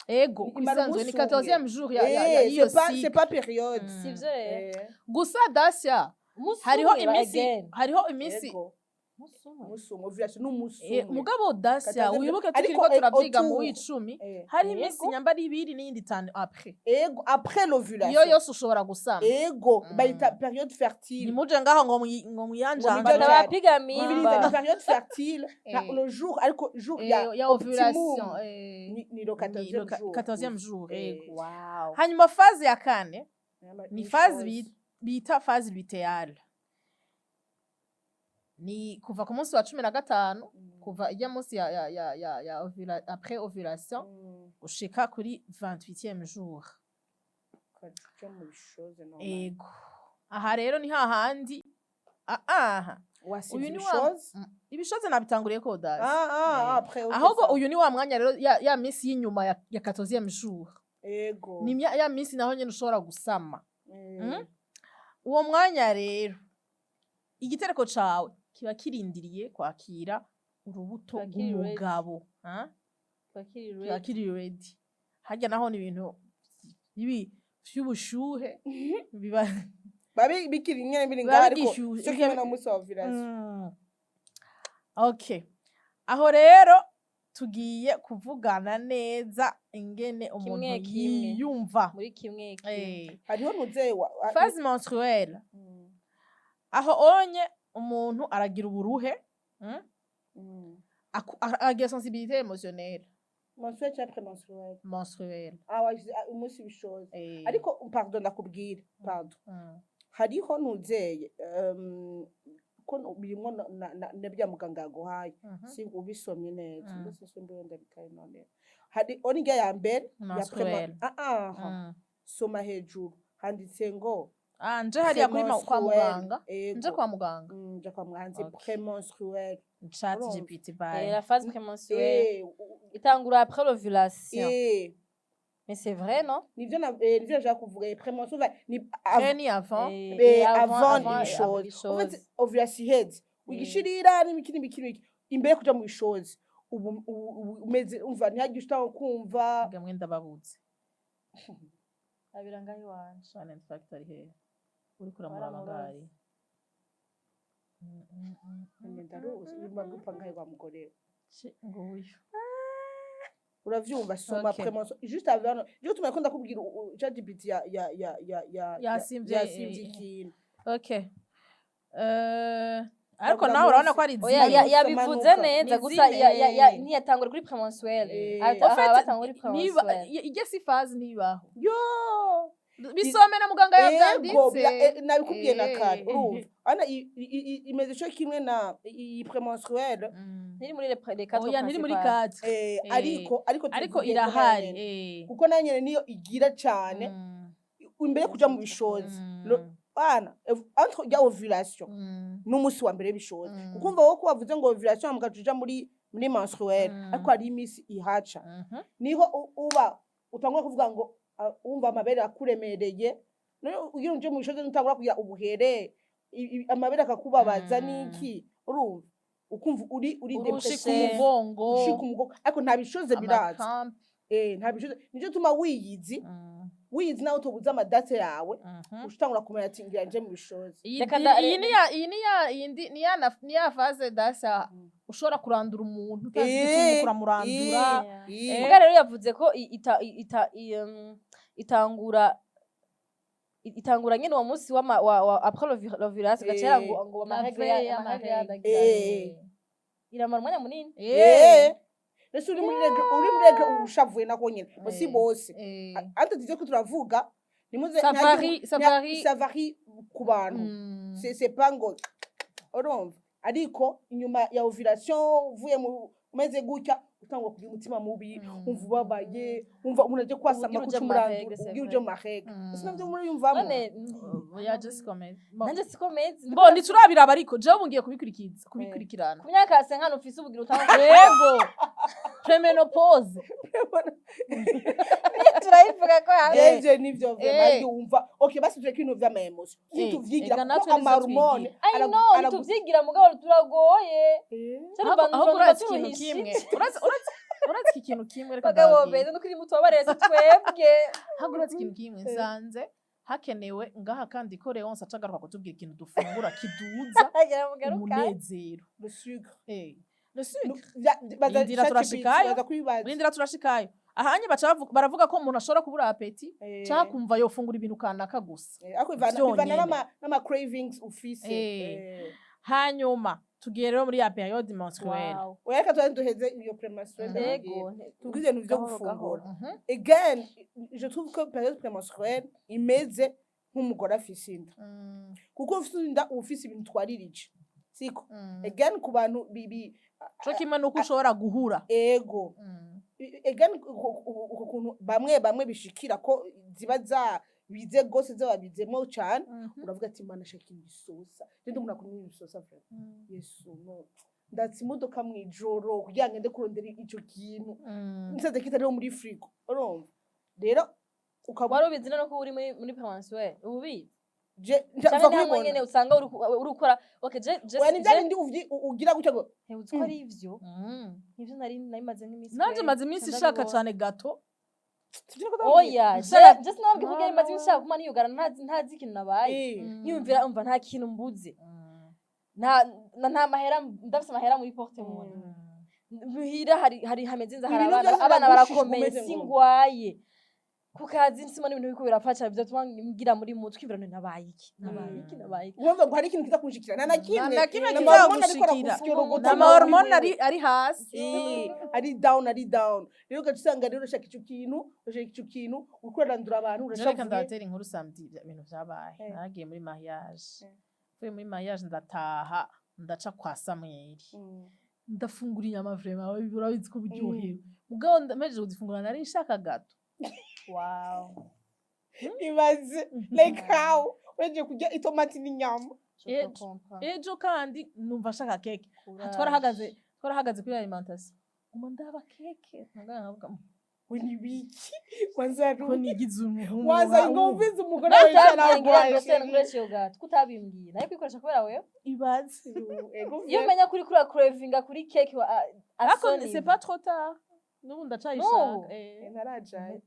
Ego, Imara isanzwe ni umunsi umwe. 14e jour ya iyo C'est pas, cycle. c'est pas période. Sivyo rero? Gusa Dacia, Umunsi hariho umwe iminsi, again. hariho iminsi. Ego. Umunsi umwe. Umunsi umwe, ovulation ni umunsi umwe. Mugabo Dacia, wibuke Ariko, tukiriko turavyiga mu autour. w'icumi, hari iminsi nyamba ari ibiri n'iyindi itanu après. Ego, après l'ovulation. Iyo yose ushobora gusama. Ego, bayita période fertile. Nimuje ngaho ngo ngo mwiyanjanje. Ngo Batabapiga Ibiriza mimba. ni période fertile. Le jour, ariko jour ya Ya ovulation. Optimum. Ni le Ni 14e le jour. 14e jour. Ego. Wow. Hanyuma phase ya kane ni Une phase chose. bita phase lutéale, ni kuva ku munsi wa 15, kuva ijya munsi ya après ovulation gushika kuri 28e jour. Kaja mu bishoze normal. Ego, aha rero ni hahandi aha Wasize uyu ni wa ibishoze? Ibishoze nabitanguriye ko dazi. Ah, ah, après, ok, Ahubwo ça. uyu ni wa mwanya rero ya minsi y'inyuma ya 14e jour. Ego. Ni ya minsi naho nyene ushobora gusama. Uwo mwanya rero igitereko cawe kiba kirindiriye kwakira urubuto Kiba kiri ready. rw'umugabo, ah? Bakiri Kiba ready. kiri ready. Harya naho ni ibintu ibi vy'ubushuhe biba Babi bikiri nyene biri biba ngaho, ariko bigishyushye. cyo kimwe no munsi wa ovulation. Okay, aho rero tugiye kuvugana neza ingene umuntu Kimwe kimwe. yiyumva. Muri kimwe kimwe. Hariho nuzeyi Phase menstruelle, aho onye umuntu aragira uburuhe, Aragira sensibilité émotionnelle. Mensuel cyangwa prémenstruel? Menstruelle. Ah ouais, umunsi w'ishoza. Ariko pardon, ndakubwira, pardon. Hariho nuzeye ko birimwo na bya muganga yaguhaye. Si ubisomye neza. Mbese simba ndabitaye none hari onijya ya mbere ya Menstruel. ah ah. Soma hejuru, handitse ngo Ah, nje hariya kuri kwa muganga. Ego. Nje kwa muganga. Nje kwa muganga, Okay. prémenstruel. Chat Urumva. GPT, bye. La phase prémenstruelle itangura après l'ovulation. Mais c'est vrai, non? Nivyo na nivyo nashaka kuvuga. Prémenstruel ni Pré ni avant. Et avant ibishozi. En fait, ovulation iheze, ugishirira n'ibiki n'ibiki n'ibiki imbere yo kuja mu bishozi, ubu umeze, umva, ntihagire ushobora kumva. Gamwe ndababuze. Abira ngaho iwanje. Fun and fact ari hehe? Uriko uramuraba Waramuroze. ngari. Ndaruzi urimo gupfa nkaho wa mugore. Nguyu. Uravyumva, soma. Okay. Prémenstruel juste avant, je tuma ko ndakubwira ChatGPT ya Yasimvye, yasimvye ikintu. Okay. Ariko Ndavuga nawe urabona munsi. ko ari Oya, zine. yabivuze Manuka. neza Ni gusa zine. Ntiyatangura kuri prémenstruel. En En fait, Aha batangura kuri niba prémenstruel. ijye si phase ntibaho. Yo. Bisome na muganga Ego, yavyanditse. nabikubwiye na kare. Urumva ana imeze co kimwe na iyi prémenstruel. Ntiri muri les quatre Oya, ntiri muri principales. quatre. Ariko Ariko tuvuge ko irahari. nayo nyene. Kuko nayo nyene niyo igira cane imbere yo kuja mu bishozi. Bana entre ya ovulation n'umunsi wa mbere w'ibishozi, kuko umva wowe ko wavuze ngo ovulation mugaca uja muri menstruel, ariko hari iminsi ihaca niho uba utangura kuvuga ngo wumva amabere akuremereye. None ugira uje mu bishozi, ntutangura kugira ubuhere, amabere akakubabaza n'iki, urumva ukumva uri Urushika Ushika depressive, umugongo. ushika umugongo, ariko nta bishoze biraza. Ama crampes. Nta bishoze, nico tuma wiyizi, wiyizi nawe utobuza ama dates yawe, ushitangura kumenya ati ngira nje mu bishozi. Iyi Reka iyi ni ya iyi ni ya iyi ni ya ni ya phase dasa ushobora kurandura umuntu utazi igituma uriko uramurandura. Muga rero yavuze ko itangura nyene uwo munsi wa après l'ovulation, gacera ngo La ama règles veille ama règles y'ama règles. yadagira. Iramara umwanya munini. Ese uri muri règle, uri muri règle uba ushavuye nako nyene bo si bose. Ante tuvyo ko turavuga nimuze. Ça varie, ça varie. Ça varie ku bantu. C'est pas ngo urumva, ariko inyuma ya ovulation uvuye mu umeze gutya, utangwa kugira umutima mubi, umva ubabaye, umva umuntu aje kwasama Ubwira uje kuca mu umurandura, ma règles, c'est ubwira vrai. uje mu ma règles. Ese navyo muriyumvamo? None Oya, just comment. Bon. Nanje siko meze. Bon, ntiturabiraba, ariko jewe ubu ngiye kubikurikiza, kubikurikirana. Ku myaka ya 50 ufise ubugira utanga. Yego, préménopause. Turayivuga ko yawe. Ivyo nivyo vraiment yumva. Okay, basi tureke ibintu vy'ama émotions, tuvyigira Ega kuko natwe nizo ama hormones. I know, ntituvyigira mugabo turagoye. Cyane. Ahubwo urazi ikintu kimwe, urazi ikintu kimwe, reka Bagabo ndababwire. beza nukuri mutubabarire, si twebwe. Ahubwo urazi ikintu kimwe, nsanze hakenewe ngaha kandi ko Leonce aca agaruka kutubwira ikintu dufungura kiduza Agera mugaruka. umunezero. Le sucre. Le sucre. Baza Indira ChatGPT, turashikayo. baza kubibaza. Rindira, turashikayo. Ahanye baca baravuga ko umuntu ashobora kubura appétit canke kumva yofungura ibintu kanaka gusa. Ariko bivana Vyonyene. n'ama cravings ufise. Hanyuma tugiye rero muri ya période menstruelle. Wow. Oya, reka tubanze duheze iyo prémenstruelle. Yego. Tubwize ibintu vyo Gahoro, gufungura. gahoro. Again, je trouve que période prémenstruelle imeze nk'umugore afise inda, kuko ufise inda uba ufise ibintu twaririje, siko? Again, ku bantu bibi Co kimwe nuko ushobora guhura. Ego. Again, uko kuntu bamwe bamwe bishikira ko ziba za bize gose, zababizemo cane, uravuga ati mana, shaka ikintu gisosa. Rero umuntu akunda ibintu bisosa vraiment. Yesu, no ndatse imodoka mw'ijoro kugira ngo ngende kurondera ico kintu, nsanze kitariho muri frigo. Urumva rero ukaba Wari ubizi none ko uri muri prémenstruelle, uba ubizi? Je Canke mva ni hamwe kubibona. nyene usanga uri gukora. Okay, je Oya, ni bya bindi ugira gutya ngo Uzi ko ari ivyo nivyo nari maze nk'iminsi Nanje kweri, maze iminsi nca ishaka ndabibona. cane gâteau. Sivyo ko ndababwira? Oya, je sinababwiye ko maze iminsi nshaka kuguma niyugara, ntazi ikintu nabaye. Nyumvira, umva, nta kintu mbuze, nta mahera, ndafise amahera muri porte-monnaie, muhira hari hameze neza, hari Ibintu abana byose abana biragushishwa, barakomeye, umeze ngo- singwaye ku kazi, nsima n'ibintu biriko birapfa cane vyotuma ngira muri mutwe imvira, none nabaye iki, nabaye iki, nabaye iki? Urumva ngo hari ikintu kiza kunshikira, nta na kimwe. Nta na kimwe N'ama hormones ariko kizagushikira. aragusyurugutsa. N'ama hormones ari hasi. Ari down, ari down. Rero ugaca usanga rero urashaka ico kintu, urashaka ico kintu, uriko urarandura abantu, Reka urashavuye. ndabatera inkuru. Samedi ibintu vyabaye, naragiye muri mariage. Mvuye muri mariage ndataha, ndaca kwa Samweli, ndafungura inyama. Vraiment urabizi ko buryohewe, mugabo mpejeje kuzifungura nari nshaka gâteau. Wow. Ibaze, like how Weje kurya itomati n'inyama. Je te comprends. Ejo kandi numva nshaka keke. Courage. Twarahagaze kuri alimentation, nguma ndaba keke, nkavuga We, ni biki kwanza? Ko nigize umuhungu. Waza ngo wumvize umugore Nawe wawe utabimbwira, aragwaye. Dr. Nkoresha iyo gato ko utabimbwiye, nawe kwikoresha kubera wewe. Ibaze. Iyo umenya kuri kuri cravinga kuri cake wa Ariko asoni. c'est pas trop tard, n'ubu ndacayishaka. N'ubu? Ntarajaye.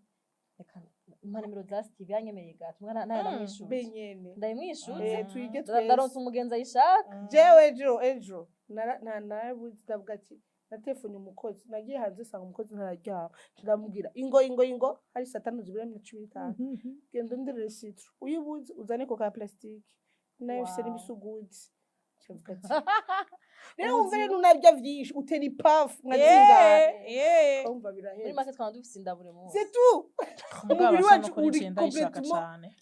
Reka mpa nimero za Steve, yanyemereye gato mwana nawe ndamwishuza. Benyene. Ndayimwishuza. Tuyige twese. Ndaronse umugenzi ayishaka. Jewe ejo narabuze, ndavuga ati natelefone umukozi, nagiye hanze nsanga umukozi ntararyama, ndamubwira ingo ingo ingo, hari saa 4:15, genda underere citron, uyibuze uzane coca ya plastique nayo ifise n'ibisuguti. Ndavuga ati rero wumve rero unarya vyinshi utera ipafu nka zingana, urumva Muri biraheze. make twaba dufise inda buri munsi. C'est tout. Mugabo Umubiri asa wacu no kuri uri ciye ndayishaka complètement cane.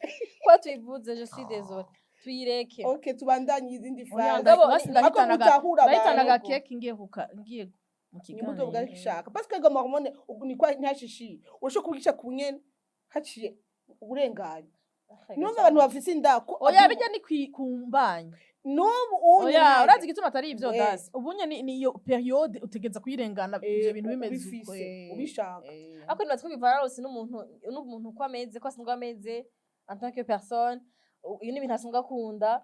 Ko tuyivuze, je suis désolée, tuyireke. OK, tubandanye izindi Oya, phase. Mugabo basi Ako mutahura ndahitana abantu. agakeke ngiye ngiye mu Ni muto kiganiro. Bwashaka parce que ama hormone ubu ni kwa ntihashishiye, urashobora kubigisha ku nyene haciye uburenganye. Numva abantu bafise inda ko Oya, bijya ni ku mbanyi. N'ubu unye. Oya, urazi igituma atari ivyo? We. Dasi ubunye ni iyo période utegeza kuyirengana, ivyo bintu bimeze uko. Ubifise, ubishaka. Ariko nibaza ko bivana rwose n'umuntu uko ameze, ko asanzwe ameze en tant que personne. Iyo ni ibintu asanzwe akunda.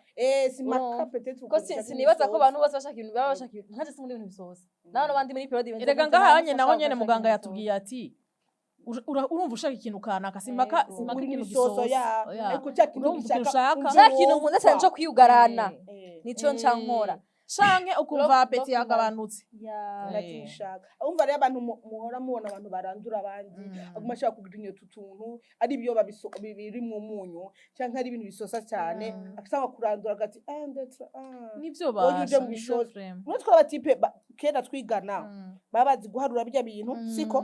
Si maka Urumva. peut-être. Ko sinibaza ko abantu bose bashaka ibintu, baba bashaka ibintu. Nkaje sinkunda ibintu bisosa, nawe n'abandi muri période bimeze Erega gute, ngaha nta anye naho musi nyene ashaka muganga ibintu yatubwiye ati urumva ushaka ikintu kanaka, simpaka Yego. simpaka Uri ikintu misoso gisosa. ya Oya. ariko cya kintu Urumva ikintu gishaka ushaka. Cya kintu nkunda cyane cyo kwiyugarana, nico nca nkora. Canke ukumva appétit Lock- yagabanutse. Ya. Nakishaka. Umva rero, abantu muhora mubona abantu barandura abandi, aguma ashaka kugira inyota utuntu ari byo birimwo umunyu canke ari ibintu bisosa cyane, akasanga kurandura agati ah ndetse ah Nivyo. Wowe uje Basha mu nivyo bishozi. vraiment. Muri twa batipe kera twigana, baba bazi guharura birya bintu, siko?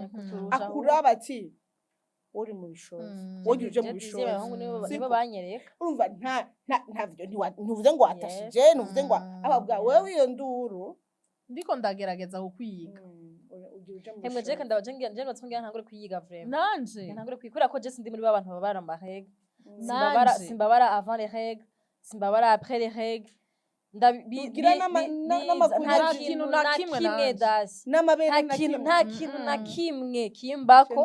Akuraba ati uri mu bishozi, wowe uje mu bishozi. Abahungu nibo Siko? nibo banyereka. Urumva nta ntavyo ntuvuze ngo watashije, ntuvuze ngo ababwa wewe iyo nduru. Ndiko ndagerageza kukwiga. Ugira uje mu Hemwe je bishozi. kandi abaje ngira je nbatse ngira ntangure kuyiga vraiment. Nanje. Ntangure kuyiga kubera ko je sindi muri ba bantu babara ama règles. Simbabara. Nanje. Simbabara avant les règles, simbabara après les règles. Ugira n'amakuru Nta nta kintu kintu na na kimwe kimwe nanje. dasi n'amabere nta na kintu kimwe. nta kintu na kimwe kimbako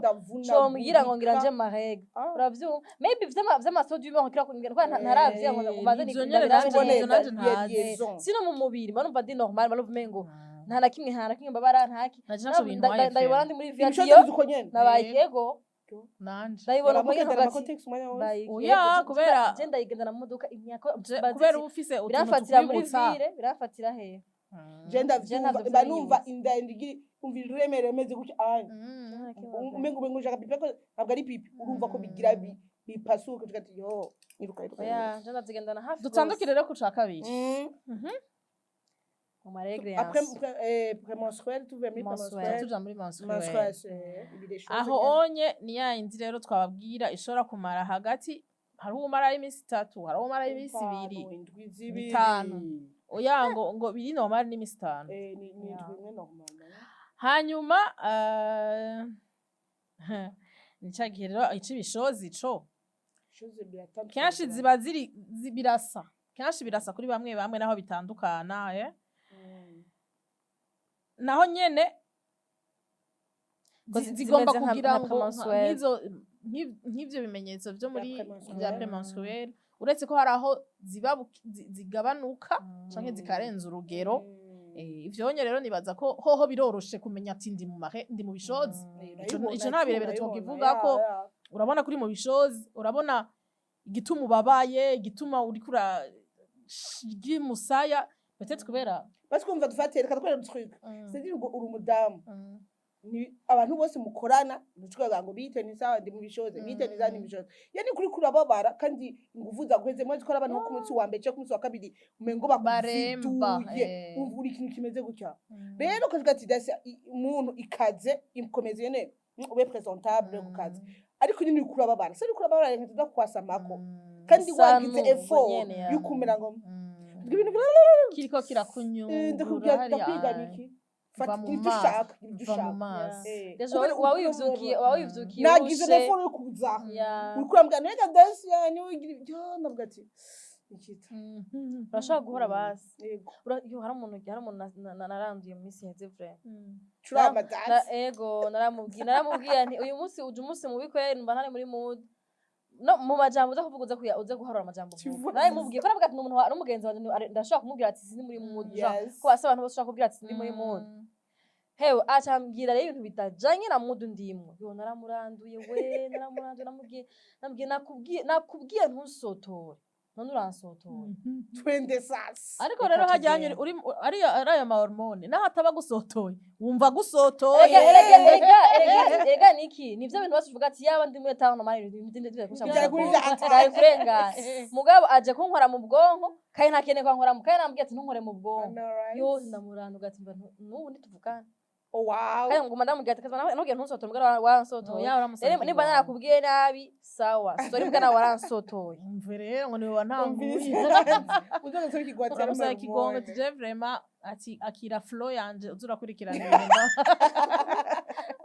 combwira ngo ngira nje mu ma règles. Ah. Uravyumva, maybe vy'ama sauts d'humeur ngira ko ngira ntaravye ngo mbanze Ivyo nyene ndabirabe nanje neza. ivyo nanje ntazi. Liaison. Sino mu mubiri mba numva ndi normal, mba numva umengo nta na kimwe, nta na kimwe mbabara, nta ki Naje naco bintwaye. Ndabibona ndi muri Ibishozi viation uko nyene. nabaye yego. Nanje. Ndabibona uko nyene Mugendana nkavuga ati ama Kotex umwanya wose. mbaye Oya, yego, je ndayigendana mu modoka imyaka Kubera uba ufise utuntu biramfatira muri tukwibutsa. ville, biramfatira hehe? Je Je ndavyumva, ntavyo mba numva vyiyibutsa. inda ndigira umva iremere imeze gutya anye, umengo ushaka pipi ariko ntabwo ari pipi, urumva ko bigira bipasuka ukavuga ati yo iruka iruka. Oya, je ndavyigendana hafi. Dutandukire rero ku ca kabiri. Mu ma règles. Après prémenstruel, tuvuye muri Menstruel. prémenstruel. Tuja muri menstruel. Menstruation, ibiri choses. Aho onye ni ya yindi rero twababwira ishobora kumara hagati, hari uwumarayo iminsi 3, hari uwumarayo iminsi 2. Indwi 2. 5. Oya, ngo biri normal n'iminsi 5. Ni indwi imwe normal. Hanyuma ni ca gihe rero ic'ibishozi co Chose biratandukanye. Kenshi ziba ziri birasa, kenshi birasa kuri bamwe bamwe, naho bitandukana. Naho nyene Ko zigomba zimeze kugira nka ngo prémenstruel. Nk'ivyo bimenyetso vyo muri Bya prémenstruel. bya prémenstruel, uretse ko hari aho ziba zigabanuka canke zikarenza urugero. Ivyo nyene rero nibaza ko hoho biroroshe kumenya ati ndi mu mahe, ndi mu bishozi. Ico nta birebire twokivuga ko urabona kuri mu bishozi, urabona igituma ubabaye, igituma uriko urarya umusaya, peut-être kubera Basi kumva dufate, reka twere truc, c'est-à-dire ngo uri umudamu, ni abantu bose mukorana ntushobora ngo bite ni sawa ndi mu bishoze, bite ni sawa ndi mu bishoze, yani kuri kurababara kandi ingufu zaguheze. Mwazi ko ari abantu bo ku munsi wa mbere cyangwa ku munsi wa kabiri umengo Baremba, bakuviduye, umva uri ikintu kimeze gutya. Rero ukavuga ati dasi umuntu ikaze ikomeze nyene, ube présentable ku kazi, ariko nyine uri kurababara, se uri kurababara reka tuza kwasamako kandi Sa wagize numva effort nyene ya. y'ukumera ngo ibintu Kiriko kirakunyungura ndakubwira hariya. ndakwigana iki. Fata Va mu ibyo maso. ushaka, ibyo Va mu ushaka. maso. Deja Kubera wawivyukiye, wawivyukiye nagize urushe. telefone yo kuza, uriko urambwira nega dance yanyu ugira ibyo, ndavuga ati Nikita. Urashobora guhora basi. Yego. Yo, hari umuntu naranduye mu minsi iheze vraiment. Curama Na dance. Ego, naramubwiye nti uyu munsi uje umunsi mubi kweri, numva ntari muri mood. No mu majambo uza kuvuga, uza kuya uza guharura amajambo uvuga. Kivuze. Naramubwiye ko navuga ati ni umuntu n'umugenzi wanje, ndashobora kumubwira ati sindi muri mood. Genre, Yes. ko asa abantu bose ushobora kubwira ati sindi muri mood. Hewe, acambwira rero ibintu bitajanye na mood ndimwo. Yo, naramuranduye we, naramuranduye, namubwiye nakubwiye ntusotore. None uransotoye. Twende sasa. Ariko Reka rero hajyanye tugende. uri ari ayo ma hormone, naho ataba agusotoye wumva agusotoye. Erega, erega, erega, erega niki nivyo bintu bose uvuga ati yaba ndi muri town mari Byari kuri byari kurengana. Mugabo aje kunkora mu bwonko kandi ntakeneye kwankora mu, kandi namubwiye ati ntunkore mu bwonko. Yo, ndamuranduga ati mba n'ubu ntituvugana. Oh wow. Kandi nguma ndamubwira ati kaza nubwiye ntunsotore, mugabo waransotoye. Oya, uramusaba Rero nimba ikigongo. narakubwiye nabi, sawa, sorry, mbwa nawe waransotoye. Umve rero ngo niwe wantanguye. Uzoga nsaba ikigwati. Uramusaba ikigongo tuje vraiment ati akira flow yanje, uza urakurikirana ibintu.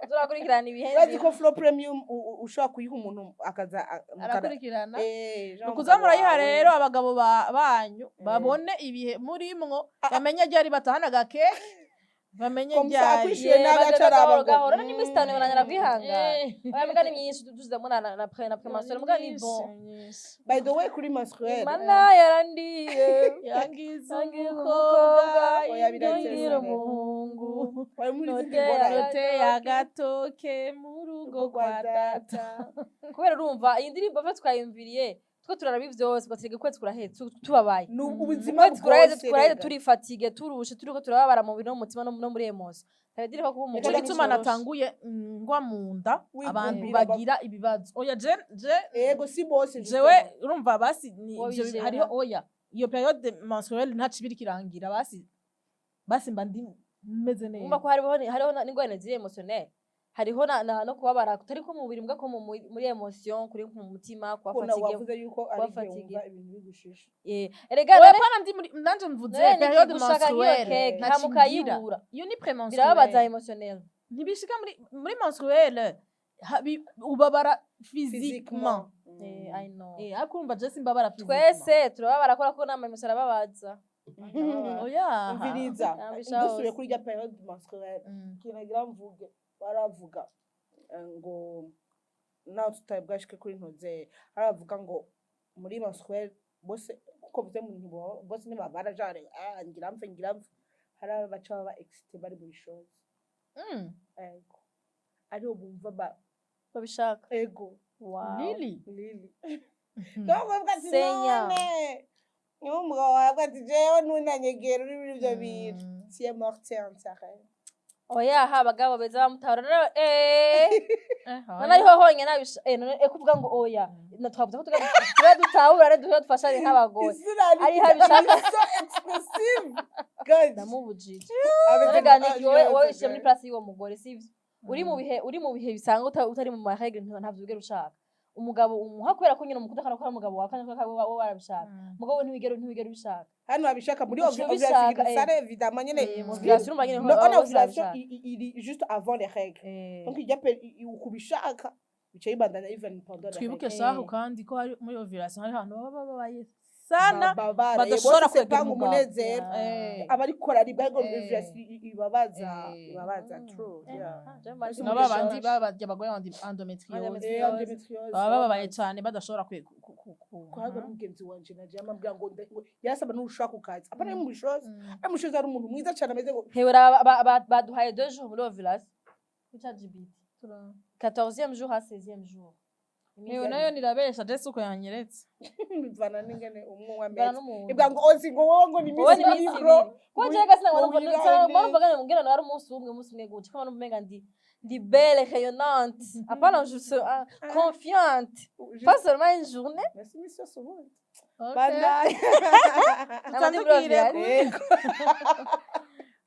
Turakurikirana ibihe. Urazi ko Flow Premium ushobora kuyiha umuntu akaza Arakurikirana. Jean Ni ukuza murayiha wawe. Rero abagabo banyu babone ibihe murimwo, bamenye ryari batahana agakeke, bamenye Comme ça, ryari. akwishyuye nabi acaraba gahoro ngo, gahoro n'iminsi 5 bananyara kwihangana. Eh. Oya, mbwa ni myinshi tuzamo na prémenstruel, mbwa ni bon. By the way, kuri menstruel Mana yarandiye. Yangiza Yangiza umukobwa, umukobwa, Oya, biratse yangira cyane. umuhungu. Wari muri Note izindi ngorane. Roteye agatoke mu rugo kwa data. Kubera urumva iyi ndirimbo ve twayumviriye two turaraba vyose, ugaterega ukwezi kuraheze tubabaye. Ni ubuzima Ukwezi kuraheze, bwose kuraheze, rega. turi fatigué, turushe, turiko turababara mu mubiri no mu mutima no muri émotion. Tabidireko kuba Nico umugore gituma nticoroshe. natanguye ngwa mu nda abantu Wigumbira bagira ibibazo. Oya, je Ego, si bose. jewe urumva basi ni Wowe ivyo bijera. hariho. Oya, iyo période menstruelle ntaco ibiri kirangira, basi mba ndi meze Urumva neza. ko hariho n'ingorane ziri émotionnel, hariho na no kubabara kutari ko mu mubiri, mbwa ko muri émotion, kuri mu mutima, kuba Kubona fatigué. wavuze yuko ari Kuba igihe fatigué. wumva ibintu bigushushe. Erega Oya, none pana ndi muri nanje mvuze none période gushaka nk'iyo menstruelle keke ntaco hama ngira. ukayibura, Iyo ni prémenstruelle. birababaza émotionnel. Ntibishika muri menstruelle, ubabara physiquement. I know. Ariko urumva je simbabara physiquement. Twese turababara kubera ko nama émotion arababaza. Oya. Umviriza, Nambisha dusubiye hose. kuri rya période menstruelle, ikintu nagira mvuge, baravuga ngo nawe tutari bwashike kuri ntoze, haravuga ngo muri menstruelle bose, kuko bivuze ngo bose ntibabara genre ah ngira mve ngira mve, hari abaca baba excité bari muri chose. Ego, ariho bumva ba Babishaka. Ego. Wow. Really? Lili, donc bavuga ati Senya. none niwo umugabo wawe ati jewe ntunanyegera uri muri ibyo bintu, tu es morte enterrée. Oya, ha abagabo beza bamutahura rero eh. Eh, None ariho honyine abisha none kuvuga ngo oya na twavuze ko tuba dutahura rero duhora dufashanye nk'abagore. Isura Ariho abishaka. so expressive God. Ndamubujije. Ameze None ga Niki, wowe nka- wishyira muri place y'uwo mugore, sivyo? Uri mu bihe bisanzwe, utari mu ma règles, ntavyo ugera ushaka umugabo umuha kubera ko nyine umukunda, kandi ko ari umugabo wawe, kandi ko wowe warabishaka. Mugabo we ntiwigera ubishaka. Hano babishaka muri Uca ovulation. ubishaka, eh. Sare évidemment nyene. Ovulation urumva nyene No, baba on bose ovulation babishaka. iri juste avant les règles. Donc il y a ukubishaka bica bibandanya even pendant les Twibuke règles. shahu kandi ko hari muri ovulation hari ahantu baba bababaye sana, Babara, badashobora bose kwegera sepanga umugabo. umunezero. Abarikora aribwa, ariko ovulation ibabaza, ibabaza true, yeah. Nabo abandi baba abagore endométriose. Endométriose. Endométriose. Baba bababaye cyane badashobora Kuhaga mugenzi wanje naje amabwira ngo ngo yarasaba n'urushaka ku kazi, apana mu bishozi, ari mu bishozi, ari umuntu mwiza cyane ameze ngo Hewe, baduhaye 2 jours muri ovulation kuri ChatGPT, 14e jour à 16e jour. Yewe, nayo nirabesha, je suko yanyeretse. Bivana n'ingene umwe Bivana ameze. n'umuntu. Ibwa ngo ozi ngo wowe ngo ni Wowe iminsi ni iminsi ibiri, bro. 2. Kuko jewe gasi Ngo wirande. numva ngene ari umunsi umwe guca ko numva umenga ndi belle, rayonnante, apana je suis confiante, pas seulement une journée. Merci, iminsi yose ubundi. Okay. Bandanye. Ntabwo ndi muri Dutandukire ovulation.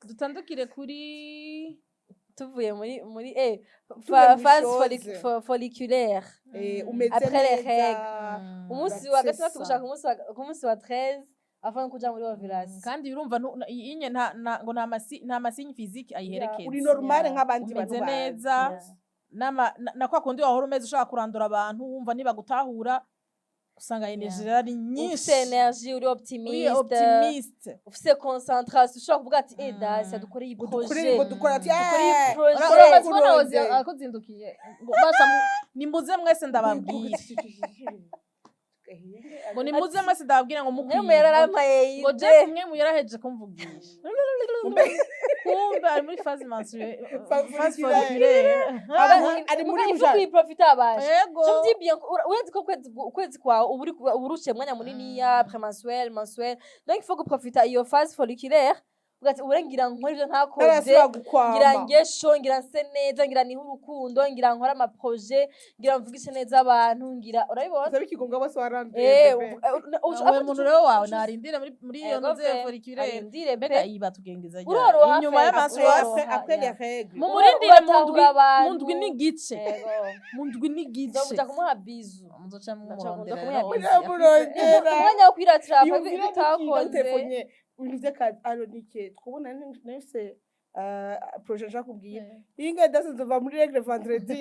Dutandukire kuri Tuvuye muri Tuvuye muri phase chose. Folliculaire. Umeze Après les neza. règles. Umunsi wa Uratesa. gatandatu gushaka ku munsi wa 13. Avant kuja muri ovulation. Kandi urumva inye ngo nta ma signe physique ayiherekeza. Uri normale nk'abandi bantu Umeze bazi. neza. Na kwa kundi wahora umeze, ushaka kurandura abantu, wumva ntibagutahura, usanga énergie rero ari nyinshi. Ufise énergie, uri Uri optimiste, optimiste. Ufise concentration, ushobora kuvuga ati: "Eh, dasi dukore iyi Ngo dukore, projet." ngo dukore, ati Dukore iyi "Eh, projet." Uramaze kubona Kuronde. Ozi akuzindukiye ngo basha nimuze mwese ndababwire, ngo nimuze mwese ndababwire, ngo Mwe mukwiye yarampaye ngo idée. Jeff mwe mu yarahejeje kumvugisha, kumbe ari muri phase menstruelle, phase folliculaire. folliculaire. Ari muri Muga ujana. ifu kuyiprofita abasha. Yego. Je me dis bien, urazi ko ukwezi kwawe uba uba urushe mwanya muniniya, prémenstruel, menstruel, donc il faut guprofita iyo phase folliculaire, ugati ure ngira nkore ivyo ntakoze, Ntarasubira gukwama. ngira ngesho, ngira nse neza, ngira nihe urukundo, ngira nkore ama projet, ngira mvugishe neza abantu, ngira urabibona. Usaba ikigonga bose waranduye, Eh, bébé. Uwo muntu rero wawe narindire muri iyo Ego ntuze pe, folliculaire. arindire Mbega pe. iyi batugengeza Uroroha inyuma fe, y'amenstruation? uroroha, Après les yeah. règles. Mu murindire mu ndwi, Uratahura abantu. mu ndwi n'igice. Ego. Mu ndwi n'igice. Nzomuja kumuha bisou. Muzoca Ndaca mumurondera kumuha rero. bisou. Muramurondera. Umwanya wo kwiratira Yumvira utakoze. Telefone ibintu vy'akazi aronike twubona nifise projet nshaka kubwira iyi ngiyi dasi nzova muri règle vendredi,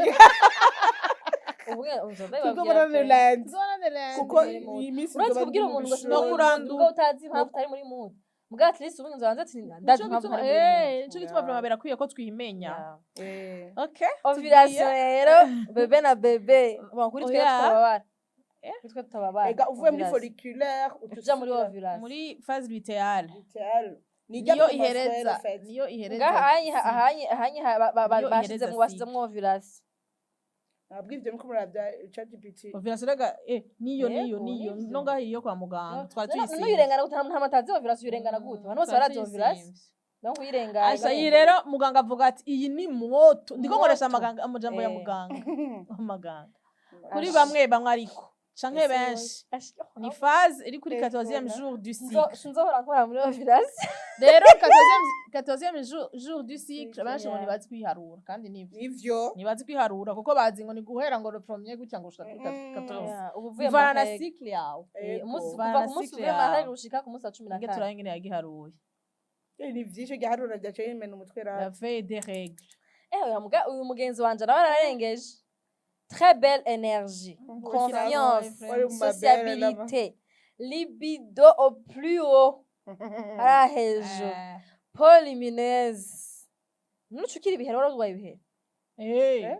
tuzobona le lundi, kuko iyi minsi Uretse nzoba kubwira ndi mu umuntu ngo bishuri. No kurandura. Ubwo utazi impamvu utari muri mood, mbwa at least ubu nzobanza ati ndazi Nico impamvu gituma ntari muri mood. nico gituma vraiment birakwiye ko twimenya. Yeah. Okay. Ovulation rero, bébé na bébé, bon, kuri twe Oya. tutababara. Eh? Kuri twe tutababara. Ega uvuye muri Ovulation. folliculaire Uja muri ovulation. Muri phase lutéale. Niyo Niyo ihereza, niyo ihereza. Ngaha ahanye Niyo bashize ihereza mu bashyizemo ovulation. Ntabwo ivyo muriko murabya ChatGPT. Ovulation rega niyo niyo Yego, niyo nivyo. no ngaho iyo kwa muganga twari None tuyisimvye. uyirengana gute? Nta matazi ovulation uyirengana gute? Abantu bose Twari barazi ovulation. tuyisimvye. Donc uyirengana. Asha, iyi rero muganga avuga ati iyi ni moto, ndiko nkoresha Moto. amajambo ya Eh. muganga, muganga kuri Asha. bamwe bamwe ariko canke Ese benshi Asha. ni phase iri kuri Eh, 14e voilà. jour du cycle. Sinzohora nkora muri ovulation. Rero 14e jour du cycle, benshi ngo ntibazi kwiharura, kandi nivyo. Nivyo. Ntibazi kwiharura kuko bazi ngo ni guhera ngo le premier gutya ngo ushika kuri 14. Yeah, ubu uvuye Bivana na mu règle. cycle yawe. Eh, umunsi Bivana kuva na ku munsi cycle uvuye mu yawe. règle ushika ku munsi wa cumi na Nge kane. turabe ingene yagiharuye. Ni vyinshi giharura byaciye bimena umutwe La rero. veille des règles. Eh, uyu mugenzi wanje nawe ararengeje. Très belle énergie, confiance, Wari mu mabere n'ama- sociabilité, libido au plus haut, hariya hejuru, peau lumineuse. Nucukira ibihere, wari urwaye ibihere. Eh. Eh?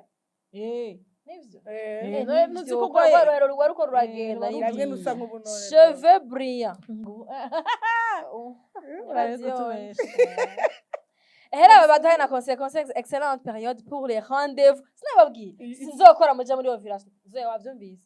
Eh. Nivyo. Eh, Eh, Eh, ntuzi nivyo, ko kuko urwaye- rwa ruhero rwari uko ruragenda. Eh, Nivyo. namwe nusa nk'ubunone. Cheveux brillants. Ngo Urazi kutubesha. Hera baduhaye na conseil, excellente période pour les rendez-vous. Sinababwiye sinzokora muja muri ovulation. Zoe, wavyumvise,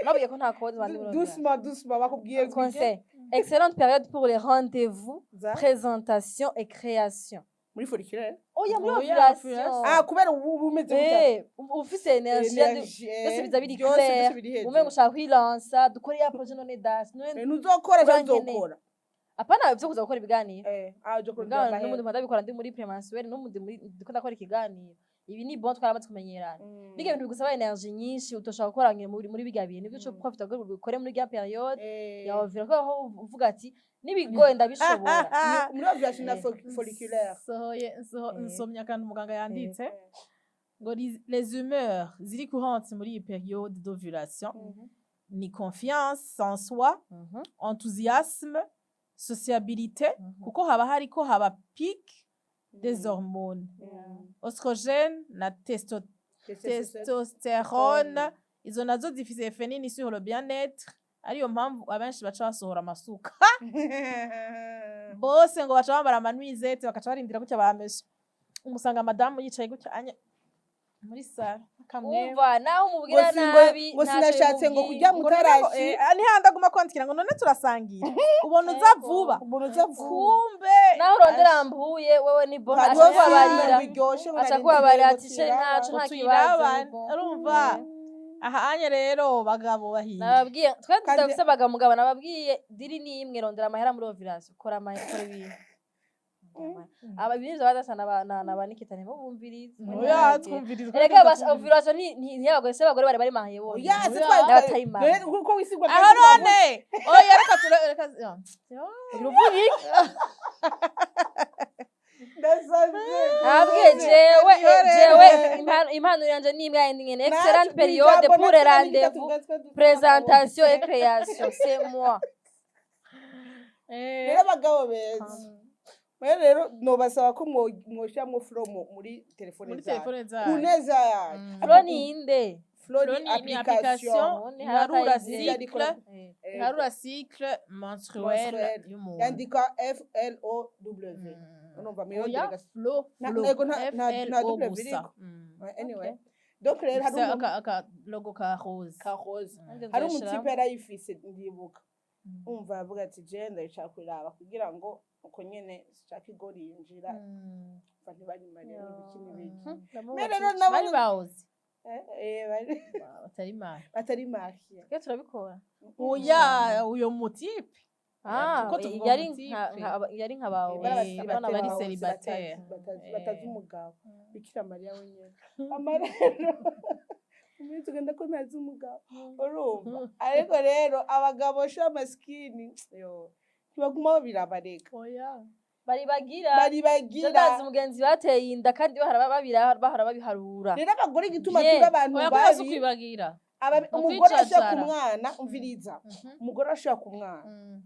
nababwiye ko nta code bandi muri ovulation. Doucement, doucement, bakubwiye ngo Conseil, excellente période pour les rendez-vous, za présentation et création. Muri folliculaire? Oya, muri Oya, ovulation. ovulation. Ah, kubera ubu umeze gutya. Eh, ufise énergie, Energie, byose biza biri byose clair. byose biri hejuru. Umengo ushaka kwilansa, dukore ya projet none das none. Ntuzokora cyangwa Urankeneye. uzokora? Apana byo kuza gukora ibiganiro. Eh, ah, uzokora. Mugabo Iby'amahera. n'ubundi mpanda bikora ndi muri prémenstruel, n'ubundi muri ndiko ndakora ikiganiro. Ibi ni bon, twaramaze kumenyerana. Biga ibintu bigusaba énergie nyinshi utoshobora gukora muri biga bintu nibyo uco profita ngo ubikore muri rya période ya ovulation, kuko aho uvuga ati nibigoye ndabishobora. Muri ovulation na folliculaire. Sohoye Eh. nsomye akantu muganga yanditse ngo les humeurs ziri courantes muri iyi période d'ovulation ni confiance en soi, enthousiasme, sociabilité, kuko haba hariko haba pic des hormones oestrogène na testostérone. Izo nazo zifise effet nini sur le bien-être, ariyo mpamvu abenshi baca basohora amasuka bose, ngo baca bambara ama nuisettes, bakaca barindira gutya bameshe, umusanga madamu yicaye gutya anya muri salo akamwemba. Umva, naho umubwira Ngo nabi, ngo ntacyo sinashatse ngo bimubwiye. kurya Ngo none ngo, mutarashi. Nihandi aguma kwandikira ngo none turasangira, ubona uza Ego. vuba. Ubona uza vuba. Kumbe Naho urondera mbuye wewe ni bon, Hariho aca filime kubabarira. biryoshe ngo Aca narindiriye kubabarira ngo ati chéri, tuyiraba. ntaco, ngo nta kibazo, tuyirabane. ni bon. Urumva aha anye rero bagabo bahire. Nababwiye twe Kandi- tudafise abagabo, mugabo nababwiye diri ni imwe: rondera amahera muri ovulation, kora amahera, kora ibintu. Aba ibintu badasa na ba Nikita ntibumvirize. Oya, twumvirizwa. Erega bas ovulation ni y'abagore, se abagore bari mariye bonyine. Oya, se Oya. twari N'abatari mariye. None kuko wisigwa. Aho none, oya, reka reka. Uruvuga iki? Ndasaze. Nabwiye jewe Nihorere. jewe impano yanje ni imwe yindi nyene: excellente période pour les rendez-vous, présentation et création, c'est moi. Rero abagabo beza rero nobasaba ko mwoshiramwo Flo muri telefone Muri zanyu telefone ku zayo. neza yanyu. Flo ni inde? Flo Flo ni ni application. application iharura None. Cycle, Eh, iharura cycle menstruel menstruel. y'umuntu. Yandika FLOW. Urumva Oya, Flo. Flo. Ego, nta FLO W gusa. iriko. Mm. Anyway, donc rero hari Ifise umuntu aka logo ka rose. Ka rose. Nanjye Hari nzoyishiramo. umutipe yarayifise, ndibuka umva avuga ati: "Je ndayishaka kuraba kugira ngo uko nyene sinshaka igori yinjira." Umva, ntibarimarira n'ibiki n'ibiki. Ndamubaza. Mais rero Bari nabonye bawuzi bari batari mari. Batari mariye. Twe turabikora. Oya, uyo mutipe. Ah, Kuko tuvuga yari umutipe. Yari nka bawe. Bari bari célibataire. Batazi umugabo. Bikira Mariya wenyine amarero umunsi ugenda ko ntazi umugabo, urumva. Ariko rero abagabo sha masikini yo ntibaguma birabareka. Oya. Bari bagira. Bari bagira. Ndazi umugenzi bateye inda kandi bahora babira, bahora babiharura. Rero abagore igituma Bien. tuba abantu Oya, kuko si babi ukwibagira. Mu umugore ashaka kwicajara. umwana, umviriza, umugore ashaka umwana,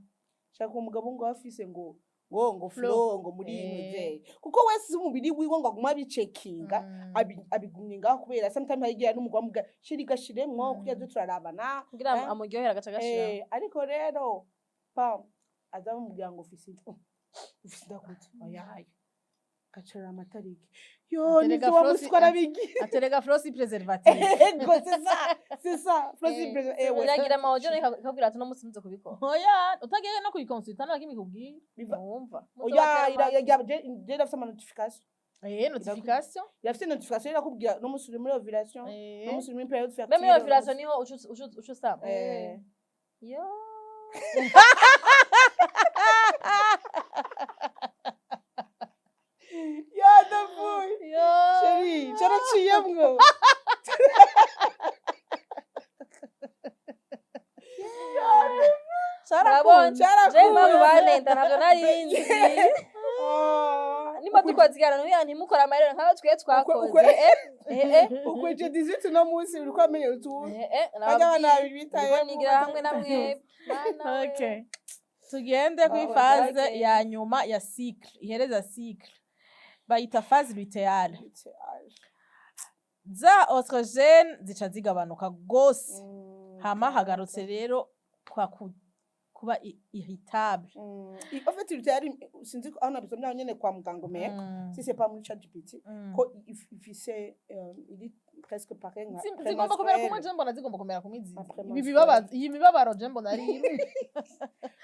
shaka umugabo ngo afise ngo Flo. Flo ngo muri inoze, kuko wese umubiri wiwe ngo aguma abicekinga, abigumye ngaho kubera sometimes hayigira n'umugabo amuga shiri gashiremwo kugira tuze turarabana. Kugira Eh? amuryohere agaca gashira. Ariko rero pam aza bamubwira ngo ufise inda. Ufise inda gute? Oyaye, gacarira amatariki yo Aterega nivyo wa Flo si- muswa arabigira. Aterega Flo si préservatif. Ego, c'est ça, c'est ça, Flo si préservatif. Iragira amawujo ikakubwira ati: "Uno munsi muze kubikora." Oya, utagiye no kuyikonsulta nta kimwe ikubwira. Wumva. Oya, je irafise ama notification. Notification. Irafise notification, irakubwira no musi uri muri ovulation, no musi uri muri période fertile. Mbe muri ovulation niho uca usama? Eh. Yo. Ya, ndapfuye. Yo. Chérie, caraciyemwo. Murabona? Carakunze. Je impamvu banenda ntabyo nari nzi. Nimba dukoze ikiganiro ntimukore amarero nk'aho twe twakoze. Eh eh. Ukweje 18 no munsi uriko amenya utuntu. Eh eh. Bajya abana babiri Ndiko bitayemo. nigira hamwe na mwebwe. Mana we. Okay. Tugende kuri Oh, phase okay. ya nyuma ya cycle, ihereza cycle. Bayita phase lutéale. Za oestrogène zica zigabanuka gose. Hama hagarutse rero kwa kuba irritable. En fait, lutéale, sinzi ko aho nabisomye aho nyene kwa muganga mais si c'est pas muri ChatGPT ko ifise iri presque pareil nka Zigomba kumera kumwe, prémenstruel. je mbona zigomba kumera kumwe izi. Nka Ibi prémenstruel. bibabaza, iyi mibabaro je mbona ari imwe.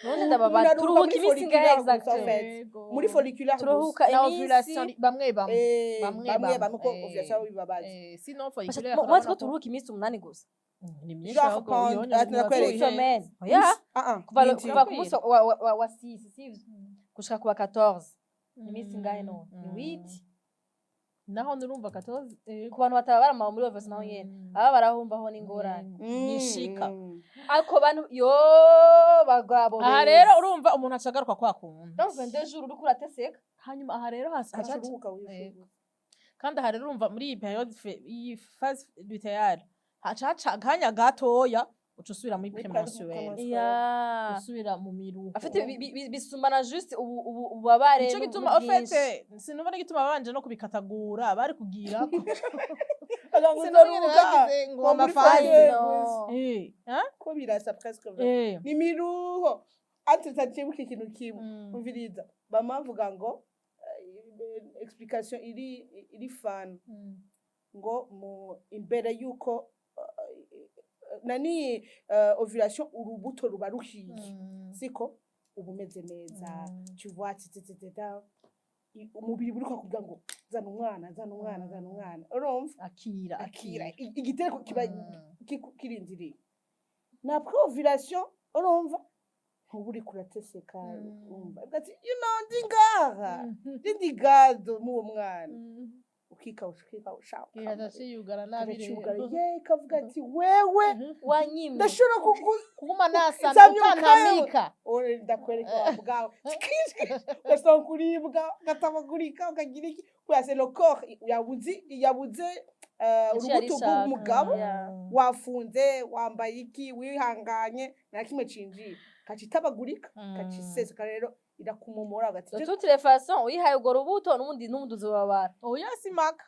None ndababa Umuntu aruhuka turuhuka muri iminsi ingahe? folliculaire gusa, en Exactement. fait. Muri folliculaire gusa. Turuhuka Na iminsi ovulation bamwe bamwe. Bamwe Bamwe bamwe bamwe, ko ovulation bibabaza. Sinon folliculaire. Mwazi ko turuhuka iminsi 8 gusa? Ni myinshi Genre ahubwo, ati ndakwereka. Semaine. Oya. Ah ah. Kuva Nindi. kuva ku munsi wa 6, sivyo, gushika ku wa 14, iminsi ingahe none? Ni 8. Naho nurumva 14. Ku bantu bataba baramawe muri ovulation naho nyene aba barahumvaho n'ingorane. Nishika. Ariko bantu yo bagabo Aha beza. rero urumva umuntu acagaruka kwa kundi. Donc 22 jours uriko urateseka. Hanyuma aha rero haca Acuruhuka wifuza. Kandi aha rero urumva muri iyi période iyi phase lutéale haca haca akanya gatoya uca usubira muri Muri prémenstruel. prémenstruel. Ya. Usubira mu miruho. Afite bisumbana juste ubu ububabare Nico gituma au n'ubwinshi. fait sinumva n'igituma babanje no kubikatagura bari kugira Kugira ngo sinumva ingene uzoruhuka. bagize ngo Ngo muri ama phases. phase No. Hein? Ko birasa presque vrai. Ni miruho. Ati tatibuka ikintu kimwe. Umviriza. Bama bavuga ngo explication iri fan ngo mu imbere yuko nani ovulation urubuto ruba ruhiye, siko uba umeze neza, tu vois, ttt umubiri buriko kugira ngo zana umwana, zana umwana, zana umwana, urumva. Akira. Akira igitereko kiba kirindiriye. Na après ovulation, urumva Ntuba uriko urateseka. Umva, avuga ati ndi ngaha, ndi gado muwo mwana, ukikawusha, ukikawusha. Yugara nabi. Ukacugara ye, ikavuga ati: "Wewe Wanyimye." Ndashobora kugu Kuguma nasamye. Nsamye. Utantamika. Ore, ndakwereka wa bwawe, ugasanga kuribwa, ugatabagurika, ukagira iki, kubera c'est le corps yabuze Yaciye urubuto arishaka. rw'umugabo. Wafunze, wambaye iki, wihanganye, nta kimwe cinjiye, kacitabagurika, kaciseseka, rero irakumomora ugati. De toutes les façons, uyihaye urwo rubuto, n'ubundi uzobabara. Oya, simaka.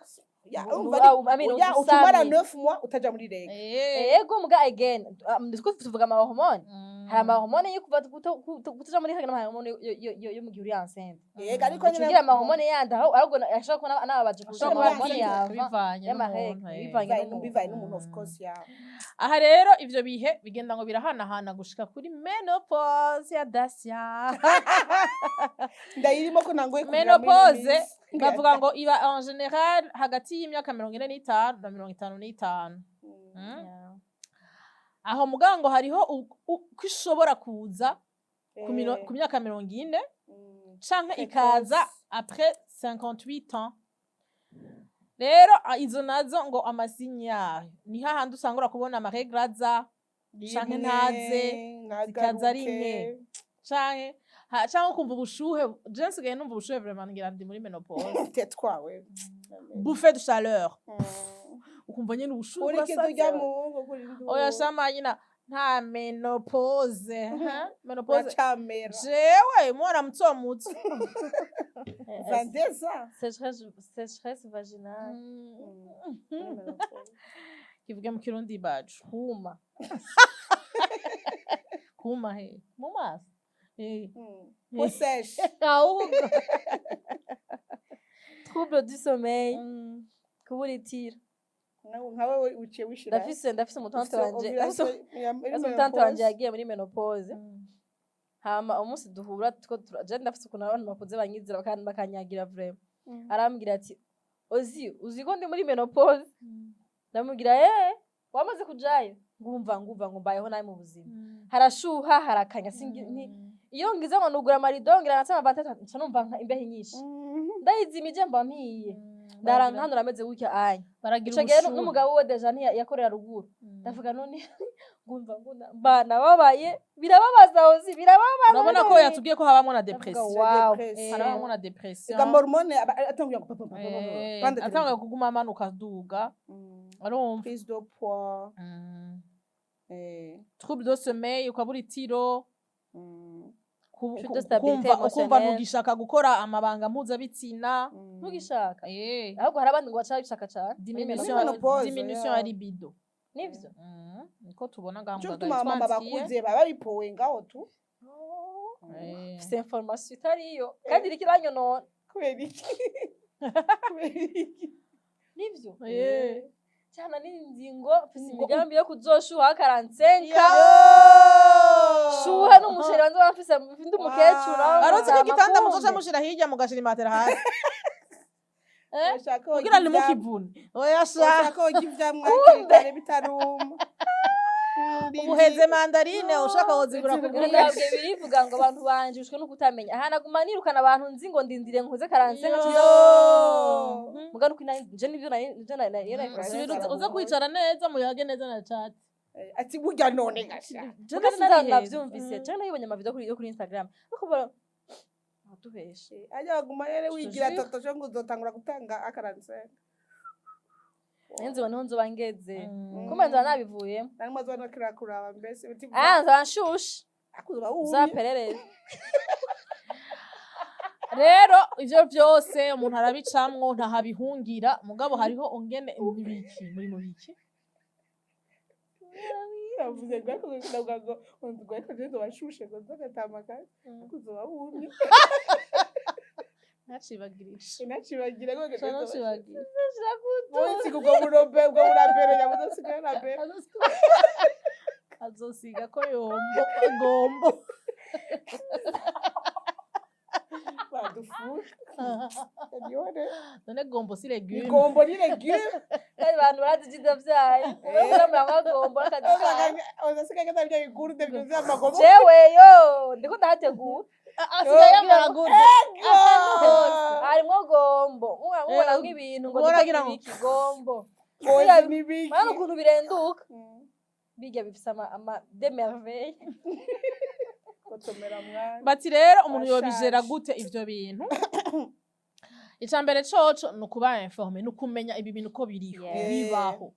Ya, Ubu- urumva I mean, oya, utumara udusamye. 9 mois utaja muri règle. Ego, muga again, ndiko tuvuga amahormone, hari amahormone yo kuva kutaja muri règle n'amahormone yo mu gihe uri enceinte. Yego, ariko Uca ugira amahormone yandi aho ahubwo ashobora kuba anababaje kurusha Ashobora amahormone kuba yava bivanye y'amarègle, n'umuntu, eh. bivanye bivanye n'umuntu. Bivanye n'umuntu, of course, ya. Aha rero ivyo bihe bigenda ngo birahanahana gushika kuri ménopause ya Dacia. Ndayirimo ko ntangoye kugira muri ino Ménopause minsi. bavuga ngo iba en général hagati y'imyaka 45 na 55. Aho mugabo ngo hariho ko ishobora kuza ku myaka 40 canke Précoce. ikaza après 58 ans. Rero izo nazo ngo amasignes yayo ni hahandi usangura kubona amarègles aza canke Rimwe, ntaze, zikaza ari ntagaruke. nke, canke ukumva ubushuhe. Je nsigaye numva ubushuhe, vraiment ngira ndi muri ménopause. Tetwawe. Bouffée de chaleur, ukumva nyene ubushuhe Urikiza burasaze. urya muhungu kuri ndu. Oya shama, nyina nta ménopause, ha? Ménopause. Uracamera. Jewe umwana muto muto. Vandeza. Sécheresse vaginale. Kivuge mu Kirundi bacu. Kuma. Kuma he mu maso. Eh. Peau sèche. Ahubwo. Trouble du sommeil, kubura itiro. Nka wewe uciye wishira. Ndafise umutante Ufise wanje, ovulation muri ndafise umutante wanje ménopause. yagiye muri ménopause. Hama umunsi duhura two je ndafise ukuntu abantu bakuze banyizera bakanyagira vraiment. Arambwira ati: Uzi ko ndi muri ménopause?" Ndamubwira: "Eh, wamaze kujayo?" Ngumva ngo mbayeho nabi mu buzima, harashuha, harakanya, iyo ngize ngo nugura amarido, ngira natse amabati, nca numva nka imbeho nyinshi, ndayizimije mba mpiye, ndarankanura ameze gutya anya. Baragira Ico gihe ubushuhe. n'umugabo we déjà ntiyakorera ruguru. Ndavuga none ngumva nguna mbana babaye, birababaza ozi, birababaza. Urabona ko none. yatubwiye ko habamwo na Ndavuga, dépression. wow. Dépression. Harabamwo na dépression. Ega hormone atanguye ngo papa papa papa. Bande. Atanga kuguma amanuka aduga, urumva. Prise de poids. Trouble de sommeil, ukabura itiro, Trouble de stabilité ukumva émotionnelle. ntugishaka gukora amabanga mpuzabitsina. Ntugishaka. Ahubwo hari abandi ngo baca babishaka cane muri Diminution. ménopause. Ménopause, Diminution yeah. ya libido. Nivyo. Niko tubona ngaha. Cyo Muganga gutuma abamama yatwandikiye. bakuze baba bipowe ngaho tu. Mfise information itariyo kandi iriko iranyonona. Kubera iki? Kubera iki? Nivyo. Cyane n'ingingo mfise imigambi yo kuzoshuha 45, shuha n'umuchéri wanje bamfise, ndi umukecuru. Wow. Aruzi ko igitanda Amakumbe. muzoca mushira hirya, mugashira imatera hasi. Eh? Urashaka Kugira woga ntimukivune. Oya sha. Urashaka woga ivyamwa hakiri kare bitaruma. Ubuheze mandarine ushaka wozigura ku Ntabwo bwinshi. birivuga ngo abantu banje ushwe no kutamenya aha naguma nirukana abantu nzi ngo ndindire nkuze 45. Yo. Muga nuko nje nivyo nivyo nari. Subira uze kwicara neza, muyage neza na chat. Ati burya none gasha. Muga sinzi navyumvise cyangwa nabibonye amavideo yo kuri Instagram, ariko bara atubeshe. Ajya baguma rero wigira Je te jure. toto ngo uzotangura gutanga akaransenga. Nzi ngo niho nzoba ngeze, kumbe nzoba nabivuyemo. Narimo azobona kuraba mbese uti Ah, nzoba nshushe. Akuzoba wumye. Uzaperereza. Rero ivyo vyose umuntu arabicamwo, ntahabihungira, mugabo hariho ongene nibiki muri mubiki. Yavuze ngo ariko ndavuga ngo ariko je nzoba nshushe ngo nzogatama kandi akuzoba wumye. Ntacibagirisha. Inacibagira ngo nzoba Ntacibagira. munsi ubwo burobe, ubwo burambere yabuze asigaye rambere. Azosiga ko yombo gombo. Badufuka yone. None gombo si légume? Igombo ni légume. Kandi abantu barazi ibyiza vyayo. Uramura gombo n'akazi kayo. Asigaye atari bya bigurude byuzuye amagombo. Jewe yo ndiko ndahategura. Asigaye yambara gute? Harimwo gombo, mubona Eh, nk'ibintu ngo ubona agira ngo- iki gombo. Ozi n'ibiki. Mwana, ukuntu birenduka bijya bifise ama de merveille. Kotomera mwana. Bati rero umuntu Washaje. yobijera gute ivyo bintu? Ica mbere coco ni ukuba informé, ni ukumenya ibi bintu ko biriho, bibaho,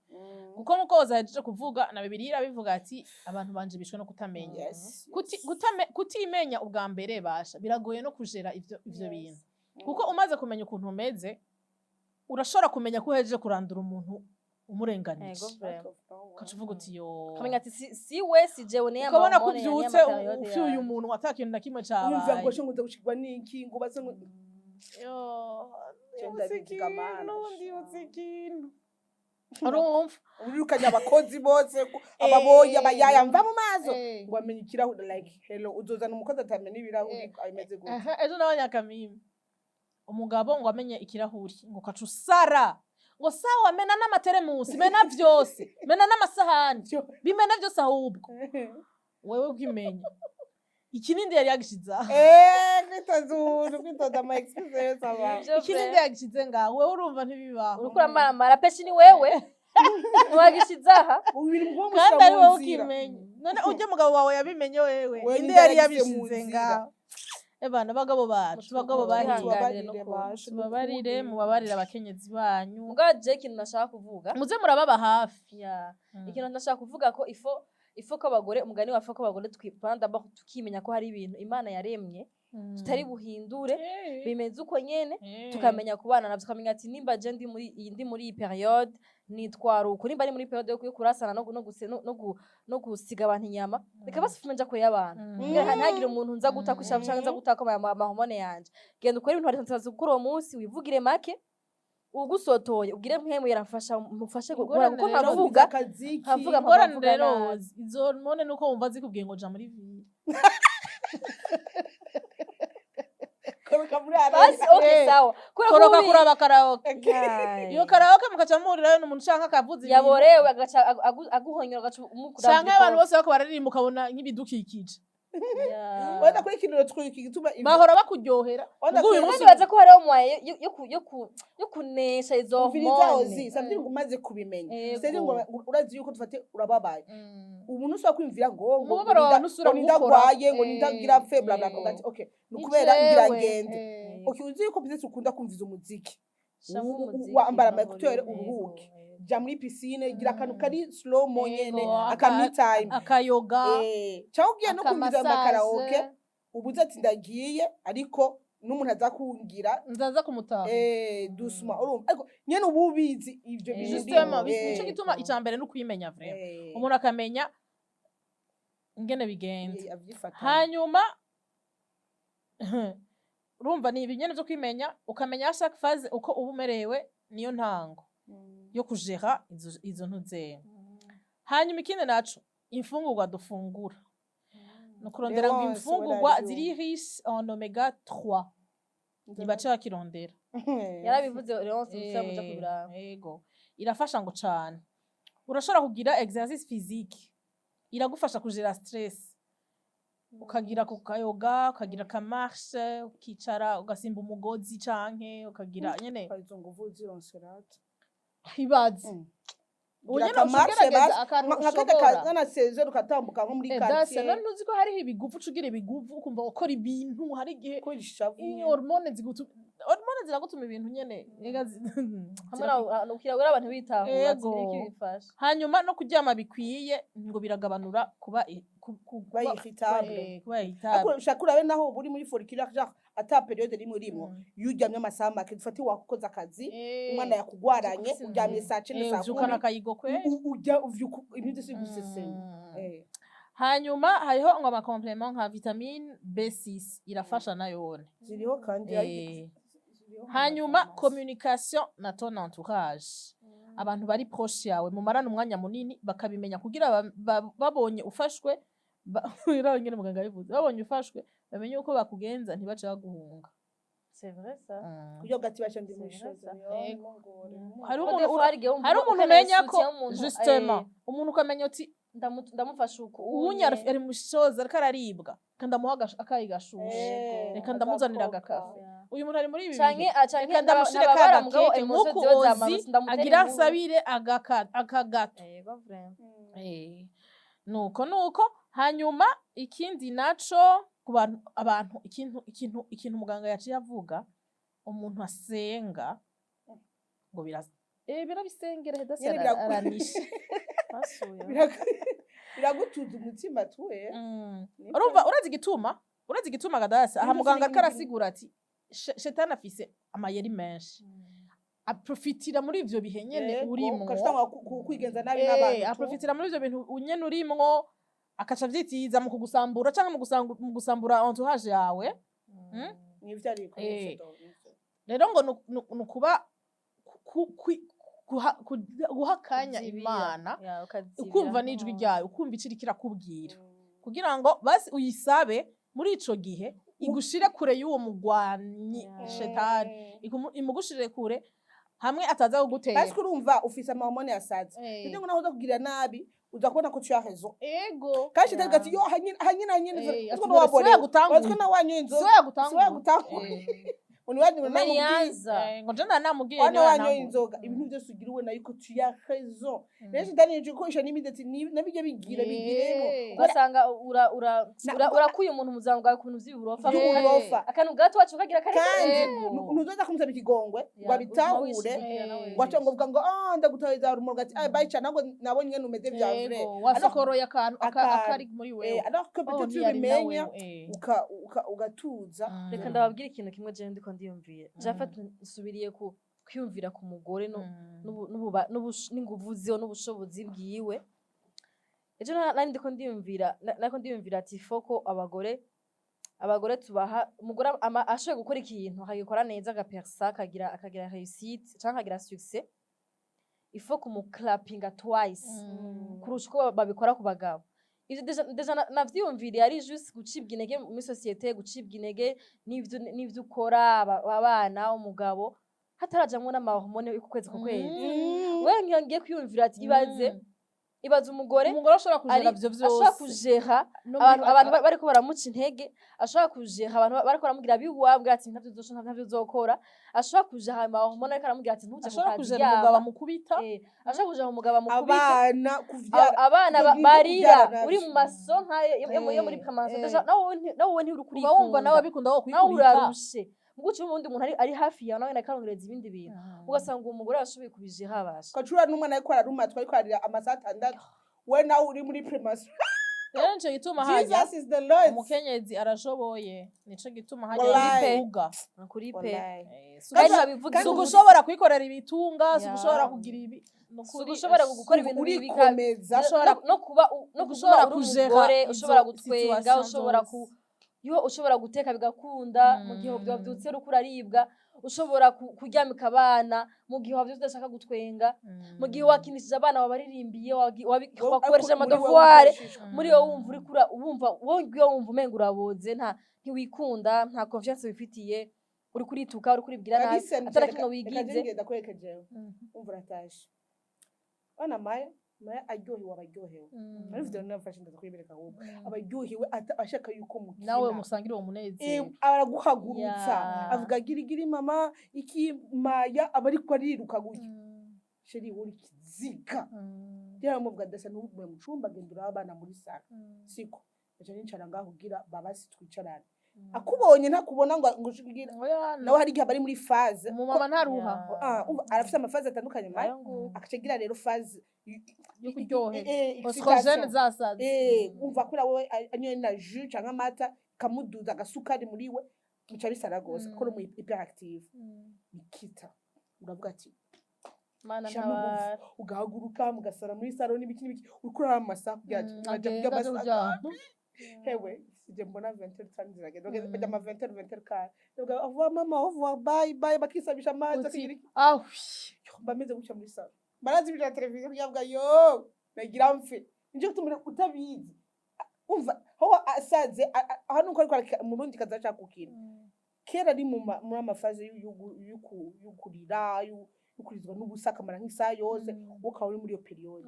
kuko nkuko wazahejeje kuvuga na Bibiliya irabivuga ati abantu banje bishwe no kutamenya. Kutimenya ubwa mbere basha biragoye no kujera ivyo bintu, kuko umaze kumenya ukuntu umeze, urashobora kumenya ko uhejeje kurandura umuntu umurenganije, ukaca uvuga uti yo. Ukamenya ati si we, si jewe, ni Ukabona ko uvyutse ufyuye umuntu ata kintu na kimwe Wumva ngo cabaye. sho ngo uza gushikirwa n'iki, ngo baze ngo Yo, Genda ndibutse bivuga mana. ikintu, ndibutse ikintu, urumva. Urirukanye abakozi bose, ababoyi, abayaya, mva mu maso, ngo amenye ikirahuri, like hello, uzozana umukozi atamenya ibirahuri ameze gutya. Aha, ejo nabonye akamimi, umugabo ngo amenye ikirahuri, ngo kaca usara, ngo sawa, mena n'amateremusi, mena vyose, mena n'amasahani, bimena vyose, ahubwo wewe ukimenya ikinindi yari yagishize aho. Eh, kwitoza ubuntu, kwitoza ama excuse yose aba. Ikinindi yagishize ngaho, wewe urumva ntibibaho. Uriko uramaramara peshi, ni wewe ntiwagishize aha. Ibintu muba Kandi mushyira ari mu wowe nzira. ukimenye, none ujya mugabo wawe yabimenye wewe, Wewe indi ninde yari yagishyize mu yabishize nzira? ngaho. Ebana abagabo bacu, abagabo bahiye. Tubabarire. Tubabarire bashe. Tubabarire, mubabarire abakenyezi banyu. Mugabo je ikintu nashaka kuvuga, Muze murababa hafi. Ya, ikintu ndashaka kuvuga ko ifo ko abagore, umugani wa ko abagore twipanda tukimenya ko hari ibintu Imana yaremye tutari buhindure, bimeze uko nyene, tukamenya kubana navyo, tukamenya ati nimba je ndi muri iyi période nitwara uko, nimba ari muri période yo kurasana no gusiga abantu inyama, reka basi nja kure y'abantu. Ntihagire umuntu nza guta kwishavu canke nza gutaka ama hormones yanje. Genda ukore ibintu wari gukora uwo munsi, wivugire make, ugusotoye ubwire mpwemu yaramfasha, mufashe gukora, Ingorane kuko rero, nkavuga akaziki. nkavuga. Ingorane Mpavuga rero nabi. izo hormone nuko wumva zikubwiye ngo ja muri ville. Koroka muri Basi arena. okay, sawa. Kubera ko Koroka kuraba karaoke. Yayi. Iyo karaoke mukaca muhurirayo n'umuntu canke akavuza ibintu. Yaborewe agaca aguhonyora, agaca umukura. Canke abantu bose bariko bararirimba, ukabona nk'ibidukikije. Wenda kuri kino twiki gituma Bahora bakuryohera. Wenda Ubwo uyu kuri- munsi Kandi baza ko hariho moyen yo kunesha izo umviriza hormone. ozi savye ngo umaze kubimenya, Yego. c'est ngo urazi yuko dufate urababaye, umuntu usaba kwiyumvira ngo Umubabaro wawe ntusubira ngo kuwukora. nindagwaye, ngo nindagira fe, bla bla, ugati okay, ni ukubera ngira ngende. Okay, uzi yuko byose ukunda kumviza umuziki, Shamwo umuziki, wambara ama ntabwo écouteurs, yego, uruhuke, yego. ja muri piscine, gira akantu kari slow mo nyene, aka me time. Akayoga. Cyangwa ugiye no kumviza amakaraoke, Akamassage. ubuze ati ndagiye, ariko n'umuntu aza kungira Nzaza kumutaha. Doucement, urumva, ariko nyene uba ubizi ivyo bintu. Justement, nico gituma ica mbere ni ukwimenya vraiment, umuntu akamenya ingene bigenda. Avyifata. Hanyuma urumva ni ibinyene vyo kwimenya, ukamenya chaque phase uko uba umerewe, niyo ntango yo kujera izo ntuzenya. Hanyuma ikindi naco, imfungurwa dufungura, ni ukurondera ngo Leonce, imfungurwa warabyumva. ziri riche en oméga 3, ntibaca bakirondera. Yarabivuze Leonce, musa muja kubiraba. Yego, irafasha ngo cane. Urashobora kugira exercice physique, iragufasha kujera stress, ukagira ku kayoga, ukagira kamarche, ukicara ugasimba umugozi, canke ukagira nyene. Izo nguvu zironserate. Ibaze. Ubu Gira nyene akamarche uca ugerageza basi, akantu nka kajya ushobora. kazana seze ukatambuka nko muri Dase, quartier. none uzi ko hariho ibiguvu, uca ugira ibiguvu, ukumva ukora ibintu, hari igihe Ko ishavu. Iyo hormone zigutu hormone ziragutuma ibintu nyene ega Hamwe na ukirabura abantu bitahura ati Ego. niki bifasha. Hanyuma no kuryama bikwiye ngo biragabanura kuba Kuba irritable. Kuba irritable. Ariko ushaka urabe naho uba uri muri folliculaire, genre ata période rimwe urimo, iyo uryamye amasaha make, dufate wakoze akazi, umwana yakugwaranye, uryamye saa 9, saa uvyukana 10, akayigo kweri. Ujya uvyuka ibintu byose bigusesema. Hanyuma hariho ngo amacompléments nka vitamine B6 irafasha nayone. Ziriho kandi. Ziriho mu Hanyuma mafarumasi. communication na ton entourage, abantu bari proche yawe mumarana umwanya munini, bakabimenya kugira babonye ufashwe urabe ingene muganga yabivuze, babonye ufashwe bamenye uko bakugenza, ntibace baguhunga. C'est vrai ça. Kugira ngo ati basha ndi C'est mu vrai, ishoza. ça. Yego. Hari Hari umuntu hari umuntu umenya ko justement umuntu ukamenya uti ndamufasha uku uwunya ari mu shoza, ariko araribwa, reka ndamuha akayi gashushe, reka ndamuzanira agakafe. Uyu muntu ari muri ibi canke bihe, canke reka ndamushire ka gakeke nk'uku ozi agira nsabire akagato. Yego, vraiment. Nuko hanyuma ikindi naco ku bantu, abantu, ikintu muganga yaciye avuga, umuntu asenga ngo birabisengera hedasi. Nyene Aranishe. Basuye. Biragutuza umutima tuwe. Niko. Urumva, urazi igituma gadasi aha Nibyo. Muganga ariko Sinigeze. arasigura ati shetani afise amayeri menshi, aprofitira muri ivyo bihe nyene urimwo. Ugaca kwigenza nabi n'abantu tu. Aprofitira muri ivyo bintu nyene urimwo, akaca avyitiza mu kugusambura canke mu gusambura entourage yawe. Nivyo ariko nivyo do, nivyo. Rero ngo nukuba guha akanya Kuzibira. Imana, Ya, ukazibira. ukumva n'ijwi ryayo, ukumva ico iriko irakubwira, kugira ngo basi uyisabe muri ico gihe igushire kure y'uwo mugwanyi shetani, imugushire kure hamwe ataza kugutera. Parce que urumva ufise amahormone yasaze. Nivyo, ngo naho uza kugira nabi, uza kubona ko tu as raison. Kandi shetani ati yo hanyine hanyine hanyine. Ati Utwo dore waborewe. siwe yagutanguye. Utwo nawe wanyoye inzoga. Siwe yagutanguye. Siwe yagutanguye. Uniwani ngo namubwiye. Umenianza. Ngo je ndanamubwiye. Wana Niwe wanyoye yantanguye. inzoga, ibintu byose ugira ubona yuko tu as raison. Rero shetani yije gukoresha n'ibindi ati nabijya bigira bigiremo. Ugasanga ura ura urakuye umuntu mu buzima bwawe ku bintu vy'ibirofa. By'uburofa. Akantu gato wacu ukagira kare. Kandi ntuzoza kumusaba ikigongwe ngo abitahure, ngo ace ngo uvuga ngo ah, ndagutahiriza urumuri, ati ah, bye cyane, ahubwo nabonye ingene umeze bya vrai. Ego, wasokoroye akantu Akantu. akari muri wewe. Alors que Oh, peut-être ntiyari na ubimenya wewe, eh. ugatuza. Reka ndababwira ikintu kimwe jewe ndiko ndiyumvira. Jafet, nsubiriye ku kwiyumvira ku mugore no n'inguvu ziwe n'ubushobozi bwiwe. Ejo nari ndiko ndiyumvira, nariko ndiyumvira ati foko abagore tubaha umugore ashoboye gukora ikintu akagikora neza, agapersa, akagira réussite canke akagira succès, il faut kumuclapinga twice kurusha uko babikora ku bagabo. Ivyo déjà navyiyumviriye ari juste gucibwa intege muri société, gucibwa intege n'ivyo ukora, abana, umugabo, hatarajamwo n'amahormone yo ku kwezi ku kwezi. We ngiye kwiyumvira ati ibaze, ibaze umugore Umugore ashobora kujera ivyo ashobora vyose kujera No muri abantu bariko baramuca intege, ashobora kujera abantu bariko baramubwira biwabwira ati ntavyo uzoshobora, ntavyo uzokora, ashobora kujera amahormone ariko aramubwira ati ntuje ku ashobora kazi, kujera ryama. umugabo amukubita. Ashobora kujera umugabo amukubita. Abana kuvyara. Abana Ibyo barira kuvyara navyo. uri mu maso nkayo yo muri prémenstruation. Déjà nawe wowe nturi Uba wumva nawe kurikunda, abikunda wo nawe kwikubita. urarushe, muguca ubundi umuntu ari hafi yawe nawe akarongereza ibindi bintu, ugasanga uwo mugore arashoboye kubijera, habasha. Ukacura n'umwana ariko ararumatwa, ariko ararira amasaha 6, we nawe uri muri prémenstruation. Rero nico gituma hajya Jesus is the Lord. umukenyezi arashoboye, nico gituma hajya Wallahi. bivuga. Kuri pe. Wallahi. Kandi babivuga. Si ugushobora kwikorera ibitunga, si ugushobora kugira ibi. Si ugushobora gukora ibintu Urikomeza. No kuba no Ushobora kuba uri kujera umugore izo ushobora gutwenga, situation ushobora zose. ku yo ushobora guteka bigakunda mu gihe wabyutse uriko uraribwa, ushobora kuryamika abana mu gihe wabyutse udashaka gutwenga, mu gihe wakinishije abana, wabaririmbiye, wakoresheje amadevoirs, muri wowe wumva uriko wumva wowe ubwiwe wumva umenga uraboze, nta ntiwikunda, nta confiance wifitiye, uriko urituka, uriko uribwira nabi, atari kimwe wigize. Ngenda kwereka jewe, umva, uratashe bana Maya, Maya aryohewe, aba aryohewe. Muri video nafashe ndaza kuyibereka, ahubwo aba aryohewe, ashaka yuko mukina. Nawe musangira uwo munezero. Araguhagurutsa. Avuga girigiri mama iki, Maya aba ariko ariruka gutya, chéri uri kiziga. Yaramuvuga dasa n'ugume mu cumba, genda uraba abana muri salon, siko aca nicara ngaho kugira babasi twicarane, akubonye ntakubona ngo ushigira. Oya, Nawe hari igihe aba ari muri phase. Umumama ntaruha. Ah, umva, arafise amaphases atandukanye Maya. Ayo nguko. Akaca agira rero phase yo kuryoherwa, excitation. oestrogène zasaze. Umva kubera wowe anyoye na jus canke amata kamuduza agasukari muri we, bica bisara gose kuko uri mu hyperactive. Nikita uravuga ati Mana shiramo ingufu. ntabara. Ugahaguruka mugasara muri salon n'ibiki n'ibiki, uriko uraraba amasaha kugira ati aja kurya Agenda aje amasaha. kuryama. Hewe sije mbona 20h30 ziragenda, bajya ama 20h 20h15, bavuga au revoir mama, au revoir, bye bye, bakisabisha amazi. Uti, Akagira iki? Awi. Bameze gutya muri salon, barazibira televiziyo kugira ngo yo nagira mfe, nje gutuma utabizi. Umva aho asaze hano uko ariko mu Burundi kaza ashaka gukina. Kera ari muri ama phases y'ukurira, y'ukurizwa n'ubusa, akamara nk'isaha yose, ukaba uri muri iyo période.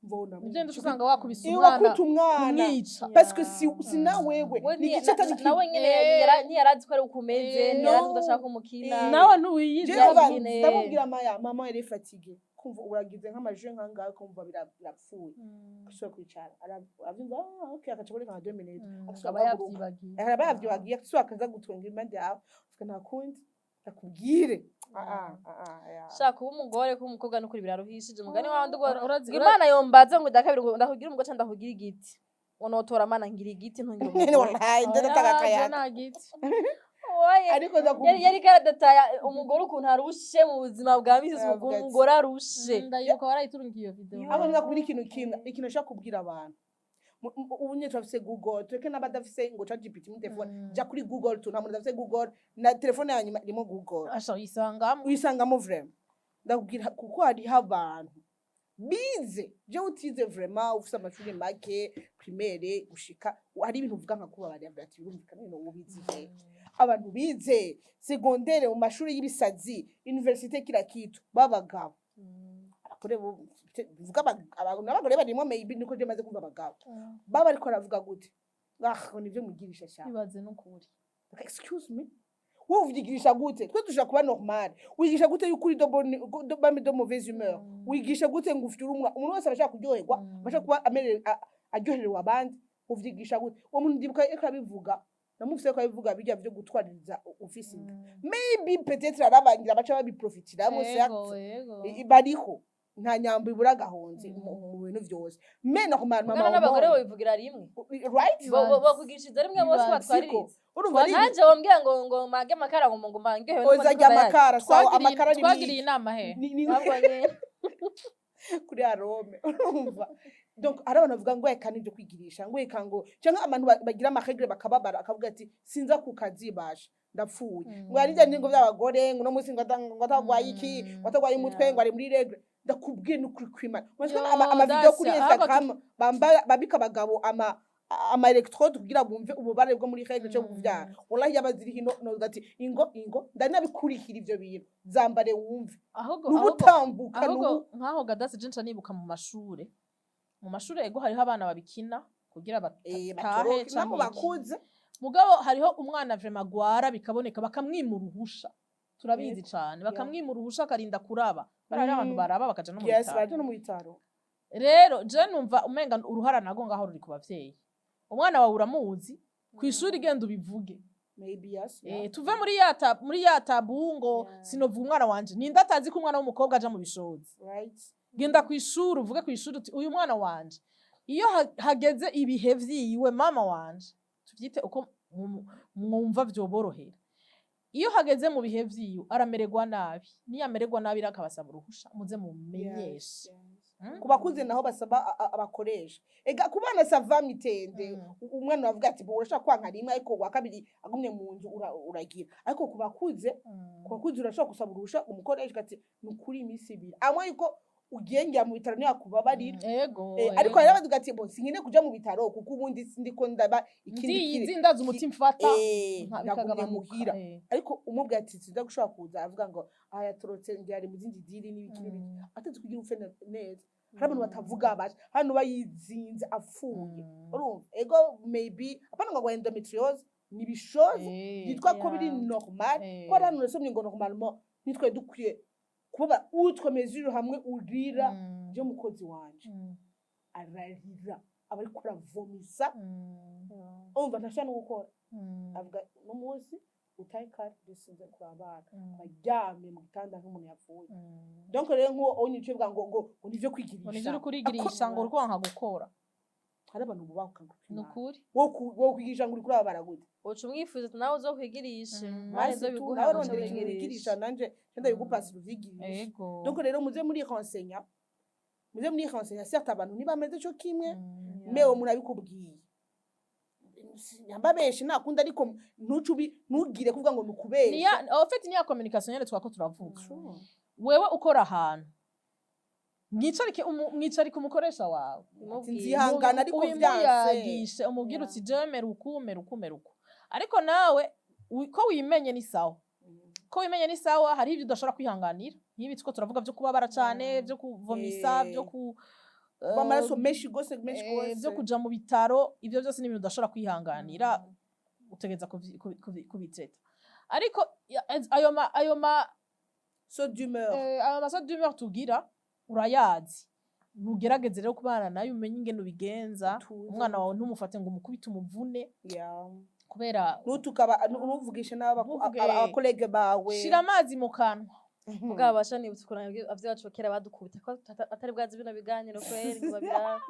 Mbona Ugenda usanga wakubise iyo umwana, wakubita umwana, kumwica. Parce que si na wewe We ni igice atari nawe nyene ntiyarazi ko ari uko umeze, ntiyarazi ko No. udashaka umukina. Nawe ntuwiyizi. Jewe nyine. ndamubwira Maya, mama yari fatiguée, kumva uragize nk'amaje nkangahe, kumva birapfuye, asubira kwicara, aravyumva, ah okay, agaca aboneka nka 2 minutes, agasubira Aba guhaguruka. yavyibagiye. Araba yavyibagiye, agasubira akaza gutwenga impande yawe, uvuga nta kundi ndakubwire, ah ah ah ah, ya. Shaka kuba umugore, kuba umukobwa n'ukuri biraruhishije, umugani wawe ndugora. Urazi Ngo Imana yombaza ngo ndakabiri, ngo ndakugira umugore canke ndakugira igiti, ngo notora Mana ngira igiti, ntungira Nyene umugore. wallahi ndatanga akayaga. Nta giti. Oye, ariko ndakubwira yari karadataye umugore ukuntu arushe mu buzima bwa misi yose, Aravuga ati, umugore arushe. Ndayibuka warayiturungiye iyo video. Ahubwo ndakubwira ikintu kimwe, ikintu nshaka kubwira abantu. Ubu nyine turafise Google, tureke n'abadafise ngo ChatGPT muri telefone, ja kuri Google tu, nta muntu adafise Google, na telefone ya nyuma irimo Google. Asha uyisangamo. Uyisangamo vraiment. Ndakubwira kuko hariho abantu bize, je utize vraiment, ufise amashuri make, primaire gushika, hari ibintu uvuga nka kubabarira ati birumvikana ibintu ubizi he. Abantu bize secondaire mu mashuri y'ibisazi, université, kila kitu, b'abagabo, abagore bivuga n'abagore barimo, maybe niko je maze kumva abagabo baba, ariko aravuga gute, ah ngo nivyo mwigirisha cyane. Ibaze n'ukuri. Excuse me, wowe uvyigirisha gute? Twe dushobora kuba normal, wigisha gute yuko uri de bonne de de mauvaise humeur? Wigisha gute ngo ufite urumwa? Umuntu wese arashaka kuryoherwa, abashaka kuba aryoherewe abandi. Uvyigisha gute? Uwo muntu ndibuka ariko arabivuga, namufise ko abivuga bijya vyo gutwaririza ufise inda, maybe peut-être arabangira baca babiprofitiramo, certes. Bariho nta nyambo ibura agahonze mu bintu vyose, mais normalement Mugana n'abagore babivugira rimwe. Right. Bakugishiriza rimwe bose. Ibaze. Batwaririza. Urumva ari Nanje wombwira ngo mange amakara, ngo mangewe. Oza rya amakara sawa, amakara ni Twagiriye inama he? Ni kuri arome, urumva? Donc hari abantu bavuga ngo eka nibyo kwigirisha, ngo eka ngo cyangwa abantu bagira ama règles bakababara, akavuga ati sinza ku kazi basha ndapfuye, ngo hari ibyo ngo by'abagore, ngo uno munsi ngo atagwaye iki, ngo atagwaye umutwe, ngo ari muri règle. Ndakubwiye n'ukuri kw'Imana. Yo, Ama video kuri Dacia, ahubwo Instagram bambara, babika abagabo ama électrodes kugira bumve ububabare bwo muri règle cyo kuvyara. Wallahi yaba ziri hino no ati ingo ingo ndanabikurikira ivyo bintu, zambare wumve. Ahubwo Nubutambuka. Ahubwo Nubu nkaho gadasi je nca nibuka mu mashure ego hariho abana babikina kugira batahe batoroke canke nabo iki. Bakuze. Mugabo hariho umwana vraiment agwara bikaboneka, bakamwima uruhusha, turabizi cane, bakamwima uruhusha akarinda kuraba kubera hariho abantu baraba bakaja no mu bitaro. Baje no mu bitaro. Rero je numva umenga uruhara nago ngaho ruri ku bavyeyi. Umwana wawe uramuzi kw'ishuri, genda ubivuge. Maybe yes. Tuve muri ya tabou ngo sinovuga umwana wanje. Ninde atazi ko umwana w'umukobwa aja mu bishozi? Genda kw'ishuri uvuge kw'ishuri uti uyu mwana wanje iyo hageze ibihe vyiwe, mama wanje, tuvyite uko mwumva vyoborohera, iyo hageze mu bihe vyiwe aramererwa nabi, niyamererwa nabi rero akabasaba uruhusha, muze mumenyeshe. Ku bakuze naho basaba abakoresha. Ega ku bana ça va mitende. Umwana uravuga ati bo urashobora kwanka rimwe, ariko wa kabiri agumye mu nzu uragira. Ariko ku bakuze urashobora gusaba uruhusha umukoresha ati ni ukuri iminsi 2 amwe yuko ugiye ngira mu bitaro ntiyakubabarira. Ariko hari abavuga ati bo sinkine kuja mu bitaro kuko ubundi sindiko ndaba ikindi Ndiyizi, ndazi umuti mfata nagumye bikagabanuka, muhira. Ariko umubwira ati sinza gushobora kuza, avuga ngo aha yatorotse, ngira ari mu zindi diri n'ibiki n'ibiki, atazi kugira upfe neza. Hari abantu batavuga baje hano bayizinze apfuye. Urumva ego maybe apana ngo endometriose ni bishoze yitwa ko biri normal, ko hari hano nasomye ngo normalement nitwe dukwiye kuba utwo mesure hamwe urira. Je mukozi wanje ararira, aba ariko aravomisa, umva ntashobora no gukora, avuga no munsi utaye kare dusinze kuraba abana, aryamye mu gitanda nk'umuntu yapfuye. Donc rero nk'uwo onye uvuga ngo nivyo Ngo kwigirisha. Nivyo uri kurigirisha, ngo uri kwanka gukora. Hari abantu bubahuka ngo Ni ukuri. wo kwigisha ngo uri kurababara gute? Uca umwifuza ati nawe uzokwigirishe. Imana Basi tu izobiguha nawe ngo rondera ikintu uzowigirishe. wigirisha, nanje ndabigupasira uvyigirishe. Donc rero muze muri rensenya, muze muri rensenya. Certes abantu ntibameze co kimwe, mais uwo muntu abikubwiye nyamba benshi nakunda, ariko ntucubi ntugire kuvuga ngo nukubesha. Niya en fait niya communication nyene twako turavuga. Wewe ukora ahantu, mwicarike umukoresha wawe. Ati nzihangana ariko vyanse. Ubimuyagishe, umubwire uti jewe mera uku, mera uku, mera uku, ariko nawe Ko wimenye ni sawa, ko wimenye ni sawa. Hariho ibyo udashobora kwihanganira, nk'ibi two turavuga byo kubabara cane, byo kuvomisa, byo ku Kuva amaraso menshi gose, menshi gose, byo kuja mu bitaro. Ibyo byose ni ibintu udashobora kwihanganira, utegereza kubitreta. Ariko ayo ma saut d'humeur, ayo ma sauts d'humeur tugira urayazi, ntugerageze rero kubana nayo, umenye ingene ubigenza. Utuze. Umwana wawe ntumufate ngo umukubite, umuvune, kubera ntutukaba, ntuvugishe Ntuvuge. aba collègues bawe. Shira amazi mu kanwa. Mugabo basha nibutse ukuntu abavyeyi bacu kera badukubita, ko atari bwazi bino biganiro kweri ngo babirabe.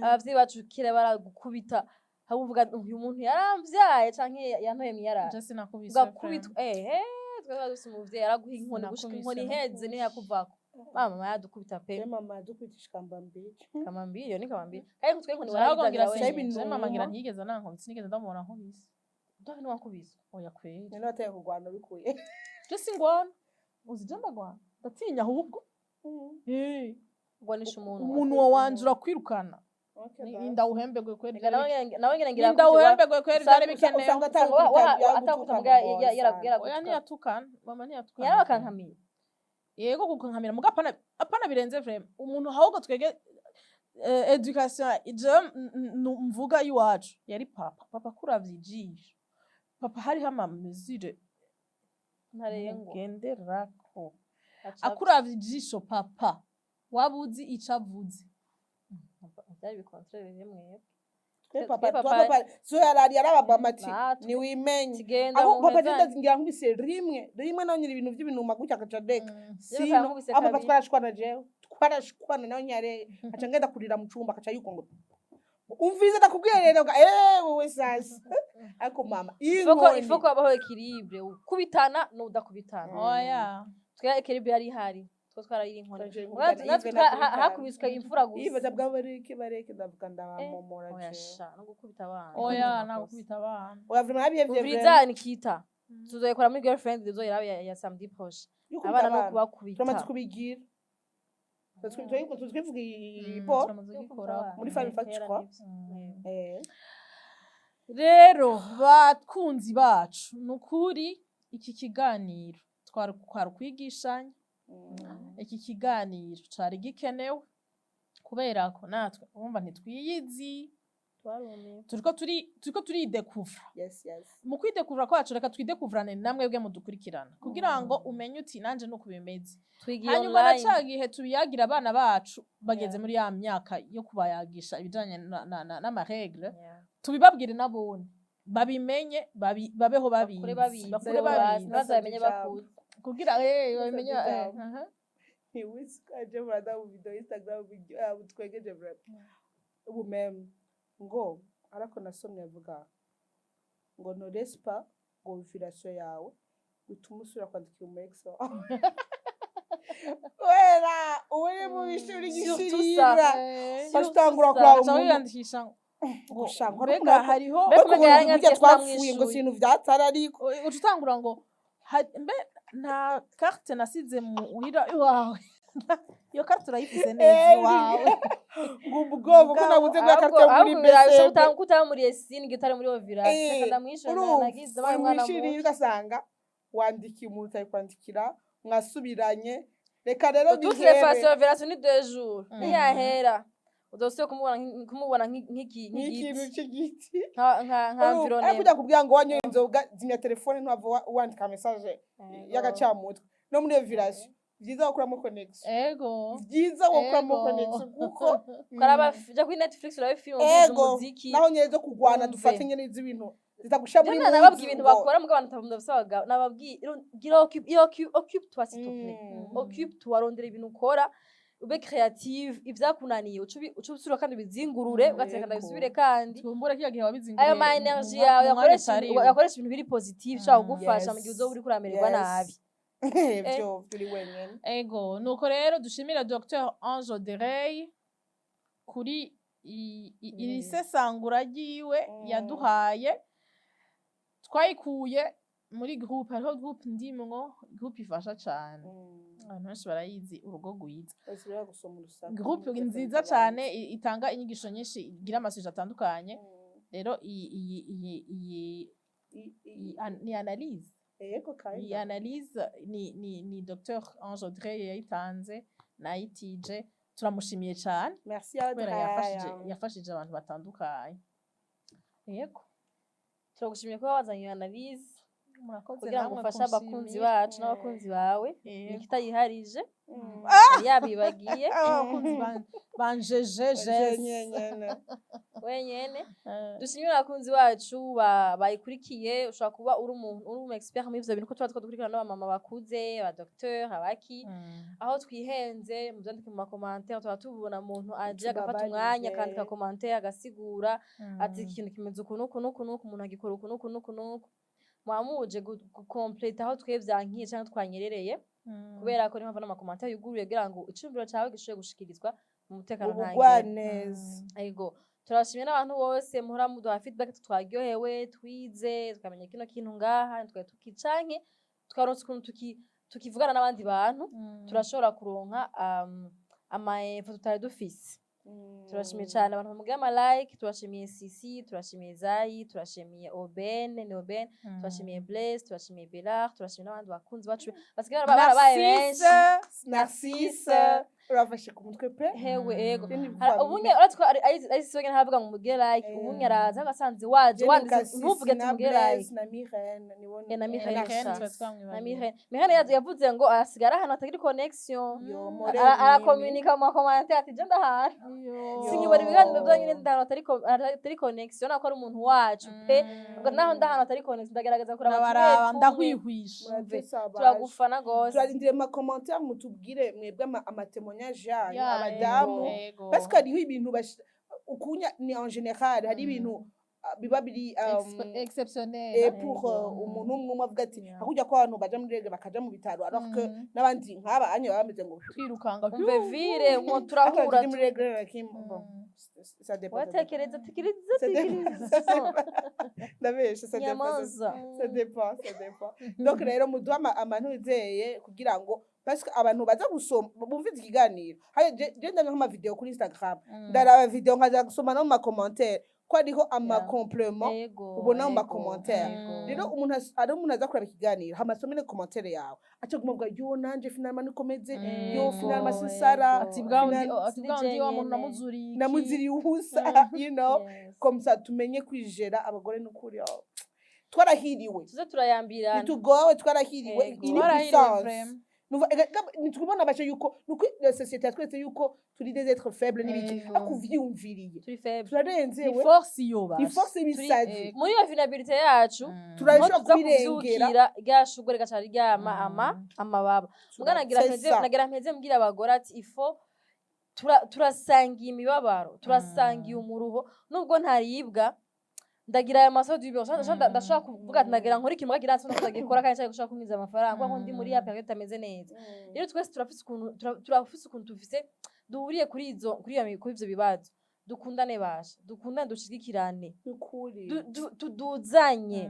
Abavyeyi bacu kera baragukubita habuvuga uyu muntu yaramvyaye canke yantoye mwiyarara. Je sinakubiswe. Ugakubitwa, ehe, twari dufise umuvyeyi yaraguha inkoni gushika Sinakubiswe. inkoni iheze niyo yakuvako. Mama yadukubita pe. Je mama yadukubitisha ikambambiri. Kamambiri, iyo ni kamambiri kandi twe inkoni Ahubwo ngira warayizanira Cyari wenyine. ibintu je mama ngira numa. ntiyigeze nankubise, sinigeze ndamubona nkubise. Ntawe ntiwakubiswe? Oya kweri. None wateye kurwana bikuye? Je singwana, uzi je ndagwana, ndatinya ahubwo. Eh, Ugwanisha umuntu. Umunwa wanje urakwirukana. Ndawuhembegwe kweri. Ega nawe nyene ngira Ndawuhembegwe kweri, byari bikenewe. Usanga Usanga atakuta muga Oya, ntiyatukana, mama ntiyatukana. Yarabakankamiye. Yego, gukankamira muga apana, apana birenze vraiment umuntu. Ahubwo twege éducation je mvuga iwacu yari papa, papa kuravye ijisho, papa hariho ama mesure Ntarengwa. ngenderako. Aca- Akuravye ijisho papa, waba uzi ico avuze. Byari bikontorere mwebwe. Twe papa Twe twa papa- papa so yarari yarababama ati Natwe. niwimenye. Kigenda Aho mu papa mpezani. je ngira nkubise rimwe rimwe, nawe nyine ibintu by'ibinuma gutya agaca reka. Jewe Sino nkubise aho papa kabiri. twarashwana, jewe twarashwana nawe nyare aca ngenda kurira mu cumba, akaca yuko ngo umvize ndakubwiye rero ngo wowe sasa ariko mama Ifoko inkoni. Ifoko habaho équilibre, ukubitana n'udakubitana. Oya. Twe équilibre yari ihari, two twarayira inkoni. Twaje Natwe nkubitana, Yves hakubiswe imfura gusa. Yves avuga bareke bareke, ndavuga ndabamomora Oya jewe. sha, no gukubita abana. Oya, nagukubita abana. Oya, vraiment nabihevye. Umviriza Nikita, tuzoyikora muri girlfriend, tuzoyirabe ya samedi proche. Yukubita Abana no abana kubakubita. Turamaze kubigira, twivuga ipo Turamaze kugikora. Muri Fun Fact kwa. Rero bakunzi bacu, ni ukuri iki kiganiro twari kwigishanya. Iki kiganiro cari gikenewe kubera ko natwe urumva ntitwiyizi, turiko turidekuvra. Yes. Mu kwidekuvra kwacu, reka twidekuvrane namwe bwe mudukurikirana, kugira ngo umenye uti nanje nuko bimeze. Twigiye Hanyuma na online. ca gihe tubiyagira abana bacu bageze muri ya myaka yo kubayagisha ibijanye n'ama règles, tubibabwire nabone babimenye, babeho babizi. Bakure babizi. Bakure Basi, babizi. ntibazabimenye bakuze. Kugira babimenye. Ijambo. Aha. Ntiwisikaje murada mu video Instagram butwegeje vraiment ubu même ngo ariko nasomye avuga ngo ne laisse pas ngo ovulation yawe bituma usubira kwandikira umu ex wawe wera uri mu bishuri Surtout gishirira ça. bashitangura Surtout kuraba Aca umuntu wiyandikisha ngo Gushaka, mbega hariho Mbega ariko umenga ubu yaranyandikiye burya twapfuye ngo sinamwishuye. si ibintu vyatari ariko uca utangura ngo mbe nta carte nasize muhira iwawe? Iyo carte urayifise neza iwawe? Ngo ubwoba ko nabuze bwa carte yo muri Ahubwo birabisha BCB. Kutamuriye sini utari muri ovulation. Reka ndamwishure. Urumva Nagize abaye umwana wishiriye mubi. ugasanga wandikiye umuntu utari kwandikira, mwasubiranye, reka rero Toutes les bihere. façons, ovulation ni 2 jours. Niyahera udasubiye kumubona nk'ikintu nk'igiti. c'igiti. Nka Urumva, ariko environnement. ujya kubwira ngo wanyoye inzoga, zimya telefone, ntuhava wandika message y'agacamutwe. No muri ovulation vyiza gukuramo connection. Vyiza gukuramo connection kuko Ukaraba, ja kuri Netflix urabe film, umvirize umuziki. Naho nyene zo kugwana Wumve. dufate nyene z'ibintu zitagusha muri Jana nababwiye muzu ibintu ngo- bakora mugabo abantu ndafise abagabo nababwiye gira occupe toi s'il te plaît. Occupe toi, rondera ibintu ukora, ube créative. Ivyakunaniye uce ubisubira kandi ubizingurure, ugateka ndabisubire kandi. Twumbure kiya gihe wabizinguriye Ayo ma énergie yawe mu mwanya yakoresha utariwo. Yakoresha ibintu biri positive ushobora kugufasha mu gihe uzoba uriko uramererwa nabi. Vyo turi wenyene. Ego, nuko rero dushimira Dr Ange Derey kuri iri sesangura ryiwe yaduhaye. Twayikuye muri groupe, hariho groupe ndimwo, groupe ifasha cane, abantu benshi barayizi, Urugo Rwiza. Bose rero gusoma urusaku. Groupe nziza cane, itanga inyigisho nyinshi, igira ama sujets atandukanye. Rero iyi Ni analyse. Yego. Iyi Kind of. Analyse ni Dr Ange Audrey yayitanze na ITJ. Turamushimiye cyane Merci, kubera Audrey. yafashije abantu batandukanye, yego. Turagushimiye kuba wazanye iyo analyse Murakoze kugira ngo namwe ufashe abakunzi kunshimira. bacu n'abakunzi bawe. Nikita yiharije yabibagiye. Abakunzi banjeje Je nyene. Wenyene. Dushimire abakunzi bacu bayikurikiye. Ushobora kuba uri umuntu, uri umu expert muri ivyo bintu, ko tuba dukurikirana n'abamama bakuze, aba docteur, abaki. Aho twihenze muvyandike mu ma commentaires. Tuba tubona umuntu aje agafata Tubabarire. umwanya akandika commentaire, agasigura ati ikintu kimeze uku n'uku n'uku n'uku, umuntu agikora uku n'uku n'uku n'uku. Muba muje gukompleta aho twe vyankiye canke twanyerereye, kubera ko niyo mpamvu n'ama commentaires yuguruye, kugira ngo iciyumviro cawe gishobore gushikirizwa mu mutekano ntangere. Ubugwaneza. Ego, turashimye n'abantu bose muhora muduha feedback, twaryohewe, twize, tukamenya kino kintu ngaha twari tukicanke, tukaronsa ukuntu tukivugana n'abandi bantu, turashobora kuronka ama info tutari dufise. Turashimiye cyane abantu bamugira ama like. Turashimiye Sisi, turashimiye Zayi, turashimiye Oben, ni Oben, turashimiye Blaise, turashimiye Bellard, turashimiye n'abandi bakunzi bacu basigaye barabaye benshi. Narcisse, urafashe ku mutwe pe. Hewe, ego. Je ni Ubunye uretse ko ari Sisi wenyine haravuga ngo mugire like, ubunye araza agasanze waje wanditse, ntuvuge ati mugire like. Na Mirene nibo. Eh, na Mirene. Mirene. Sha. Na Mirene yavuze ngo asigara ahantu hatagira connection. Yo, Moreni. Arakomunika mu ma commentaires ati je ndahari, sinkibona ibiganiro byonyine, ndi ahantu hatari connection. Nako ari umuntu wacu pe. Ubwo naho ndi ahantu hatari connection, ndagerageza kuraba Ndabaraba. tumwe tumwe. Ndahwihwisha. Muradusabaje. Turagufana gose. Turarindiriye mu ma commentaires mutubwire mwebwe ama témoignages yanyu, Ya, abadamu, ego. parce que hariho ibintu ukunya ni en général, hari ibintu biba biri Exceptionnel. Et pour umuntu umwe umwe avuga ati hakujya ko abantu baja muri règles bakaja mu bitaro, alors que n'abandi nk'aba anye baba bameze ngo Twirukanga. Umve vire ngo turahura. Ndi muri règles na kim, bon, ça dépend. Watekereza, tekereza. Ça dépend. Tekereza. Ndabesha, ça dépend. Nyamanza. Ça dépend, ça dépend. Donc rero muduha amantu kugira ngo, parce que abantu baza gusoma bumvize ikiganiro. Hayo je ndabona nk'ama vidéo kuri Instagram, ndaraba vidéo nkaza gusoma no mu ma commentaires ko hariho ama compléments ubona mu ma commentaires. Rero umuntu ari umuntu aza kuraba ikiganiro, hama asome ne commentaire yawe, aca guma avuga: "Yo, nanje finalement nikomeze, yo, finalement sinsara." Ati bwa undi, ati bwa undi wa muntu Nyene. namuzuriye iki? Namuziriye ubusa, comme ça tumenye kwijera. Abagore n'ukuri, oh, twarahiriwe. Tuze turayambirana. Ntitugowe, twarahiriwe. Ego. Iyi ni Twarahiriwe. puissance. Vraiment. Nuva ntitubona bace yuko nuko la société yatweretse yuko turi des êtres faibles n'ibiki. Ego. Ariko uvyiyumviriye, Turi faible. turarenze. Ni We force iyo ni basha. force y'ibisazi. Muri iyo vulnérabilité yacu, Turashobora niho tuza kubirengera. Kuvyukira rya shugwe rigaca ryama amababa. Muga nagira C'est mpeze ça. nagira mpeze mbwira abagore ati ifo turasangiye imibabaro, turasangiye umuruho. Nubwo ntaribwa, ndagira aya maso du bureau, ndashobora kuvuga ati ndagira nkore ikintu mugagira nsi ndagikora, kandi nshaka gushaka kumwiza amafaranga kuko ndi muri ya période itameze neza. Rero twese turafise ukuntu tufise duhuriye kuri izo kuri iyo kuri ivyo bibazo. Dukundane basha, dukundane, dushigikirane. Nukuri. Tuduzanye.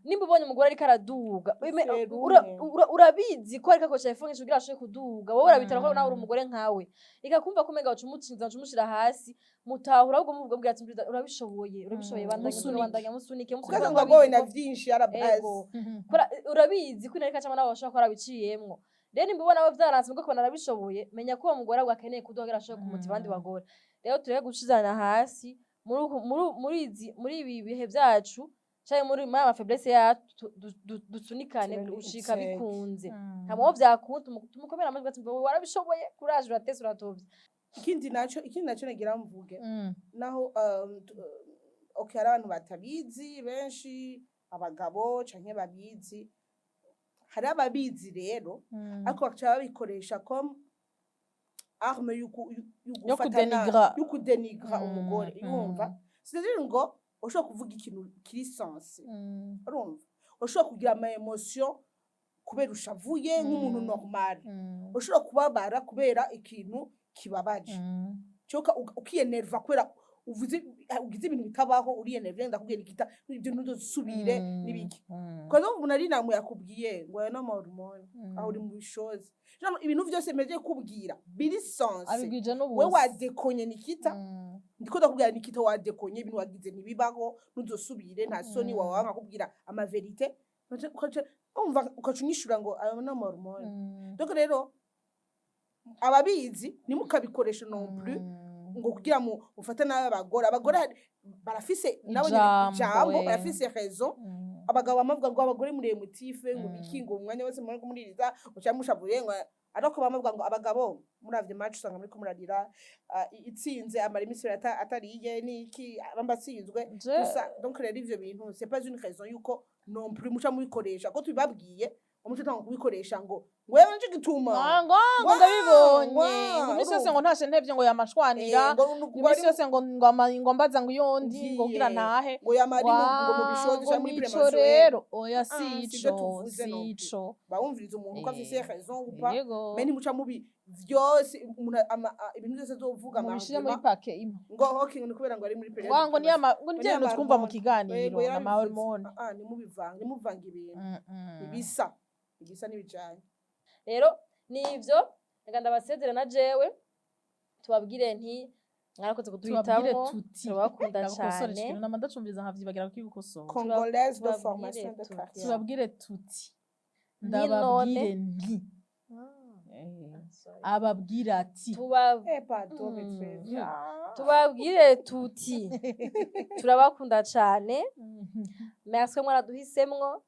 Nimba ubonye umugore ariko araduga, Serume. urabizi ko ariko akoresha iphone kugira ashobore kuduga, wowe urabitara ko nawe uri umugore nkawe, ikakumva ko umenga waca umucinza, waca umushira hasi. Mutahura, ahubwo muvuga, mbwira ati urabishoboye, urabishoboye, bandanya. Musunike. Bandanya, musunike. Kuko Musunike. ngo agowe na vyinshi yarabazi. Ego. Urabizi ko inarika cyangwa nawe bashobora kuba warabiciyemwo. Rero nimba ubona we vyaranse mugo ukabona arabishoboye, menya ko uwo mugore ahubwo akeneye kuduha kugira ashobore kumutiva abandi bagore. Rero tureke gushizana hasi muri ibi bihe vyacu canke muri aya ma faiblesse yacu, dusunikane gushika bikunze. Hama uwo vyakunda, tumukomere amajwi ati wowe warabishoboye, courage, uratese, uratovye. Ikindi naco nagira mvuge, naho okay, hari abantu batabizi benshi, abagabo canke babizi, hari ababizi rero, ariko bakaca babikoresha comme arme Yo kudenigra. Yo kudenigra umugore. Yumva, c'est-à-dire ngo ushobora kuvuga ikintu kiri sensé, urumva, ushobora kugira ama émotion kubera ushavuye nk'umuntu normal, ushobora kubabara kubera ikintu kibabaje, cyoka ukiyenerva kubera Uvuze, ugize ibintu bitabaho, uriyenerve, ndakubwiye Nikita, ibyo ntuzosubire n'ibiki. Kwaza umuntu ari namu yakubwiye ngo ayo n'ama hormones, aho uri mu bishozi. Genre, ibintu vyose meje kubwira biri sensé. Abigwije We n'ubusa. Wadekonye, Nikita. Ndiko ndakubwira, Nikita, wadekonye, ibintu wagize ntibibaho, ntuzosubire, nta soni. Wawe nkakubwira ama vérités, umva, ukaca unyishura ngo ayo n'ama hormones. Donc rero ababizi, ntimukabikoreshe non plus ngo kugira mu mufate nabi abagore. Abagore barafise nabo nyene Ijambo, ijambo, we. Barafise raison. Abagabo bamavuga ngo abagore muri émotifs, ngo biki, ngo umwanya wose muri kumuririza uca mushavuye, ngo ariko bamavuga ngo abagabo muravye match usanga muri kumurarira, itsinze amara iminsi ibiri atariye niki, bamba atsinzwe gusa. Donc rero ivyo bintu, c'est pas une raison yuko non plus muca mubikoresha ko tubibabwiye, ngo muce tanga kubikoresha ngo wewe nico gituma. Ah, ngo Wa, ndabibonye, wa, ngo iminsi yose urumva. ngo ntashe ntevye, ngo yamashwanira. Eh, ngo Ngo iminsi yose ngo mbaza ngo iyo ndi, ngo kugira Ngiye. ntahe. Ngo yamari ngo mu bishozi Ngo canke muri nico prémenstruel. Rero oya, Ah, sico. sivyo tuvuze non plus. Sico. Bawumviriza umuntu ko afise raison ou pas, Yego. mais ntimuca mubi vyose umuntu ibintu byose azovuga Mubishire muri ama paquet imwe. Ngo okay, ngo ni kubera ngo ari muri période. Wa ngo ni ama ngo ni Ngo bya ni bintu twumva mu ama hormone. kiganiro Yego, na ma yarabivuze. hormone. Ah, ah, ntimubivange, ntimuvange ibintu ibisa ibisa n'ibijanye. Rero nivyo, reka ndabasezere na jewe, tubabwire nti mwarakoze Tubabwire kuduhitamwo, tuti turabakunda ndabakosora cyane. ikintu nama ndacumviriza nkavyibagira kukigukosora. Congolaise de Tubabwire formation de tuti. carrière. Tubabwire tuti, Nti ndababwire nti Sorry. Ababwira ati Eh, pardon, maîtresse. Tubabwire tuti turabakunda cyane. Merci ko mwaraduhisemwo,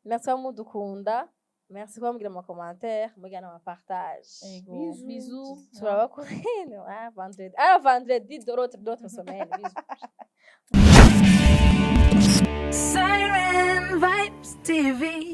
merci ko mudukunda, merci ko mugira ama commentaires, mugira n'ama partage. Ego. Bisous. Bisous. Turabakunda. Ah, vendredi, ah, vendredi de l'autre semaine. Bisous. Siren Vibes TV.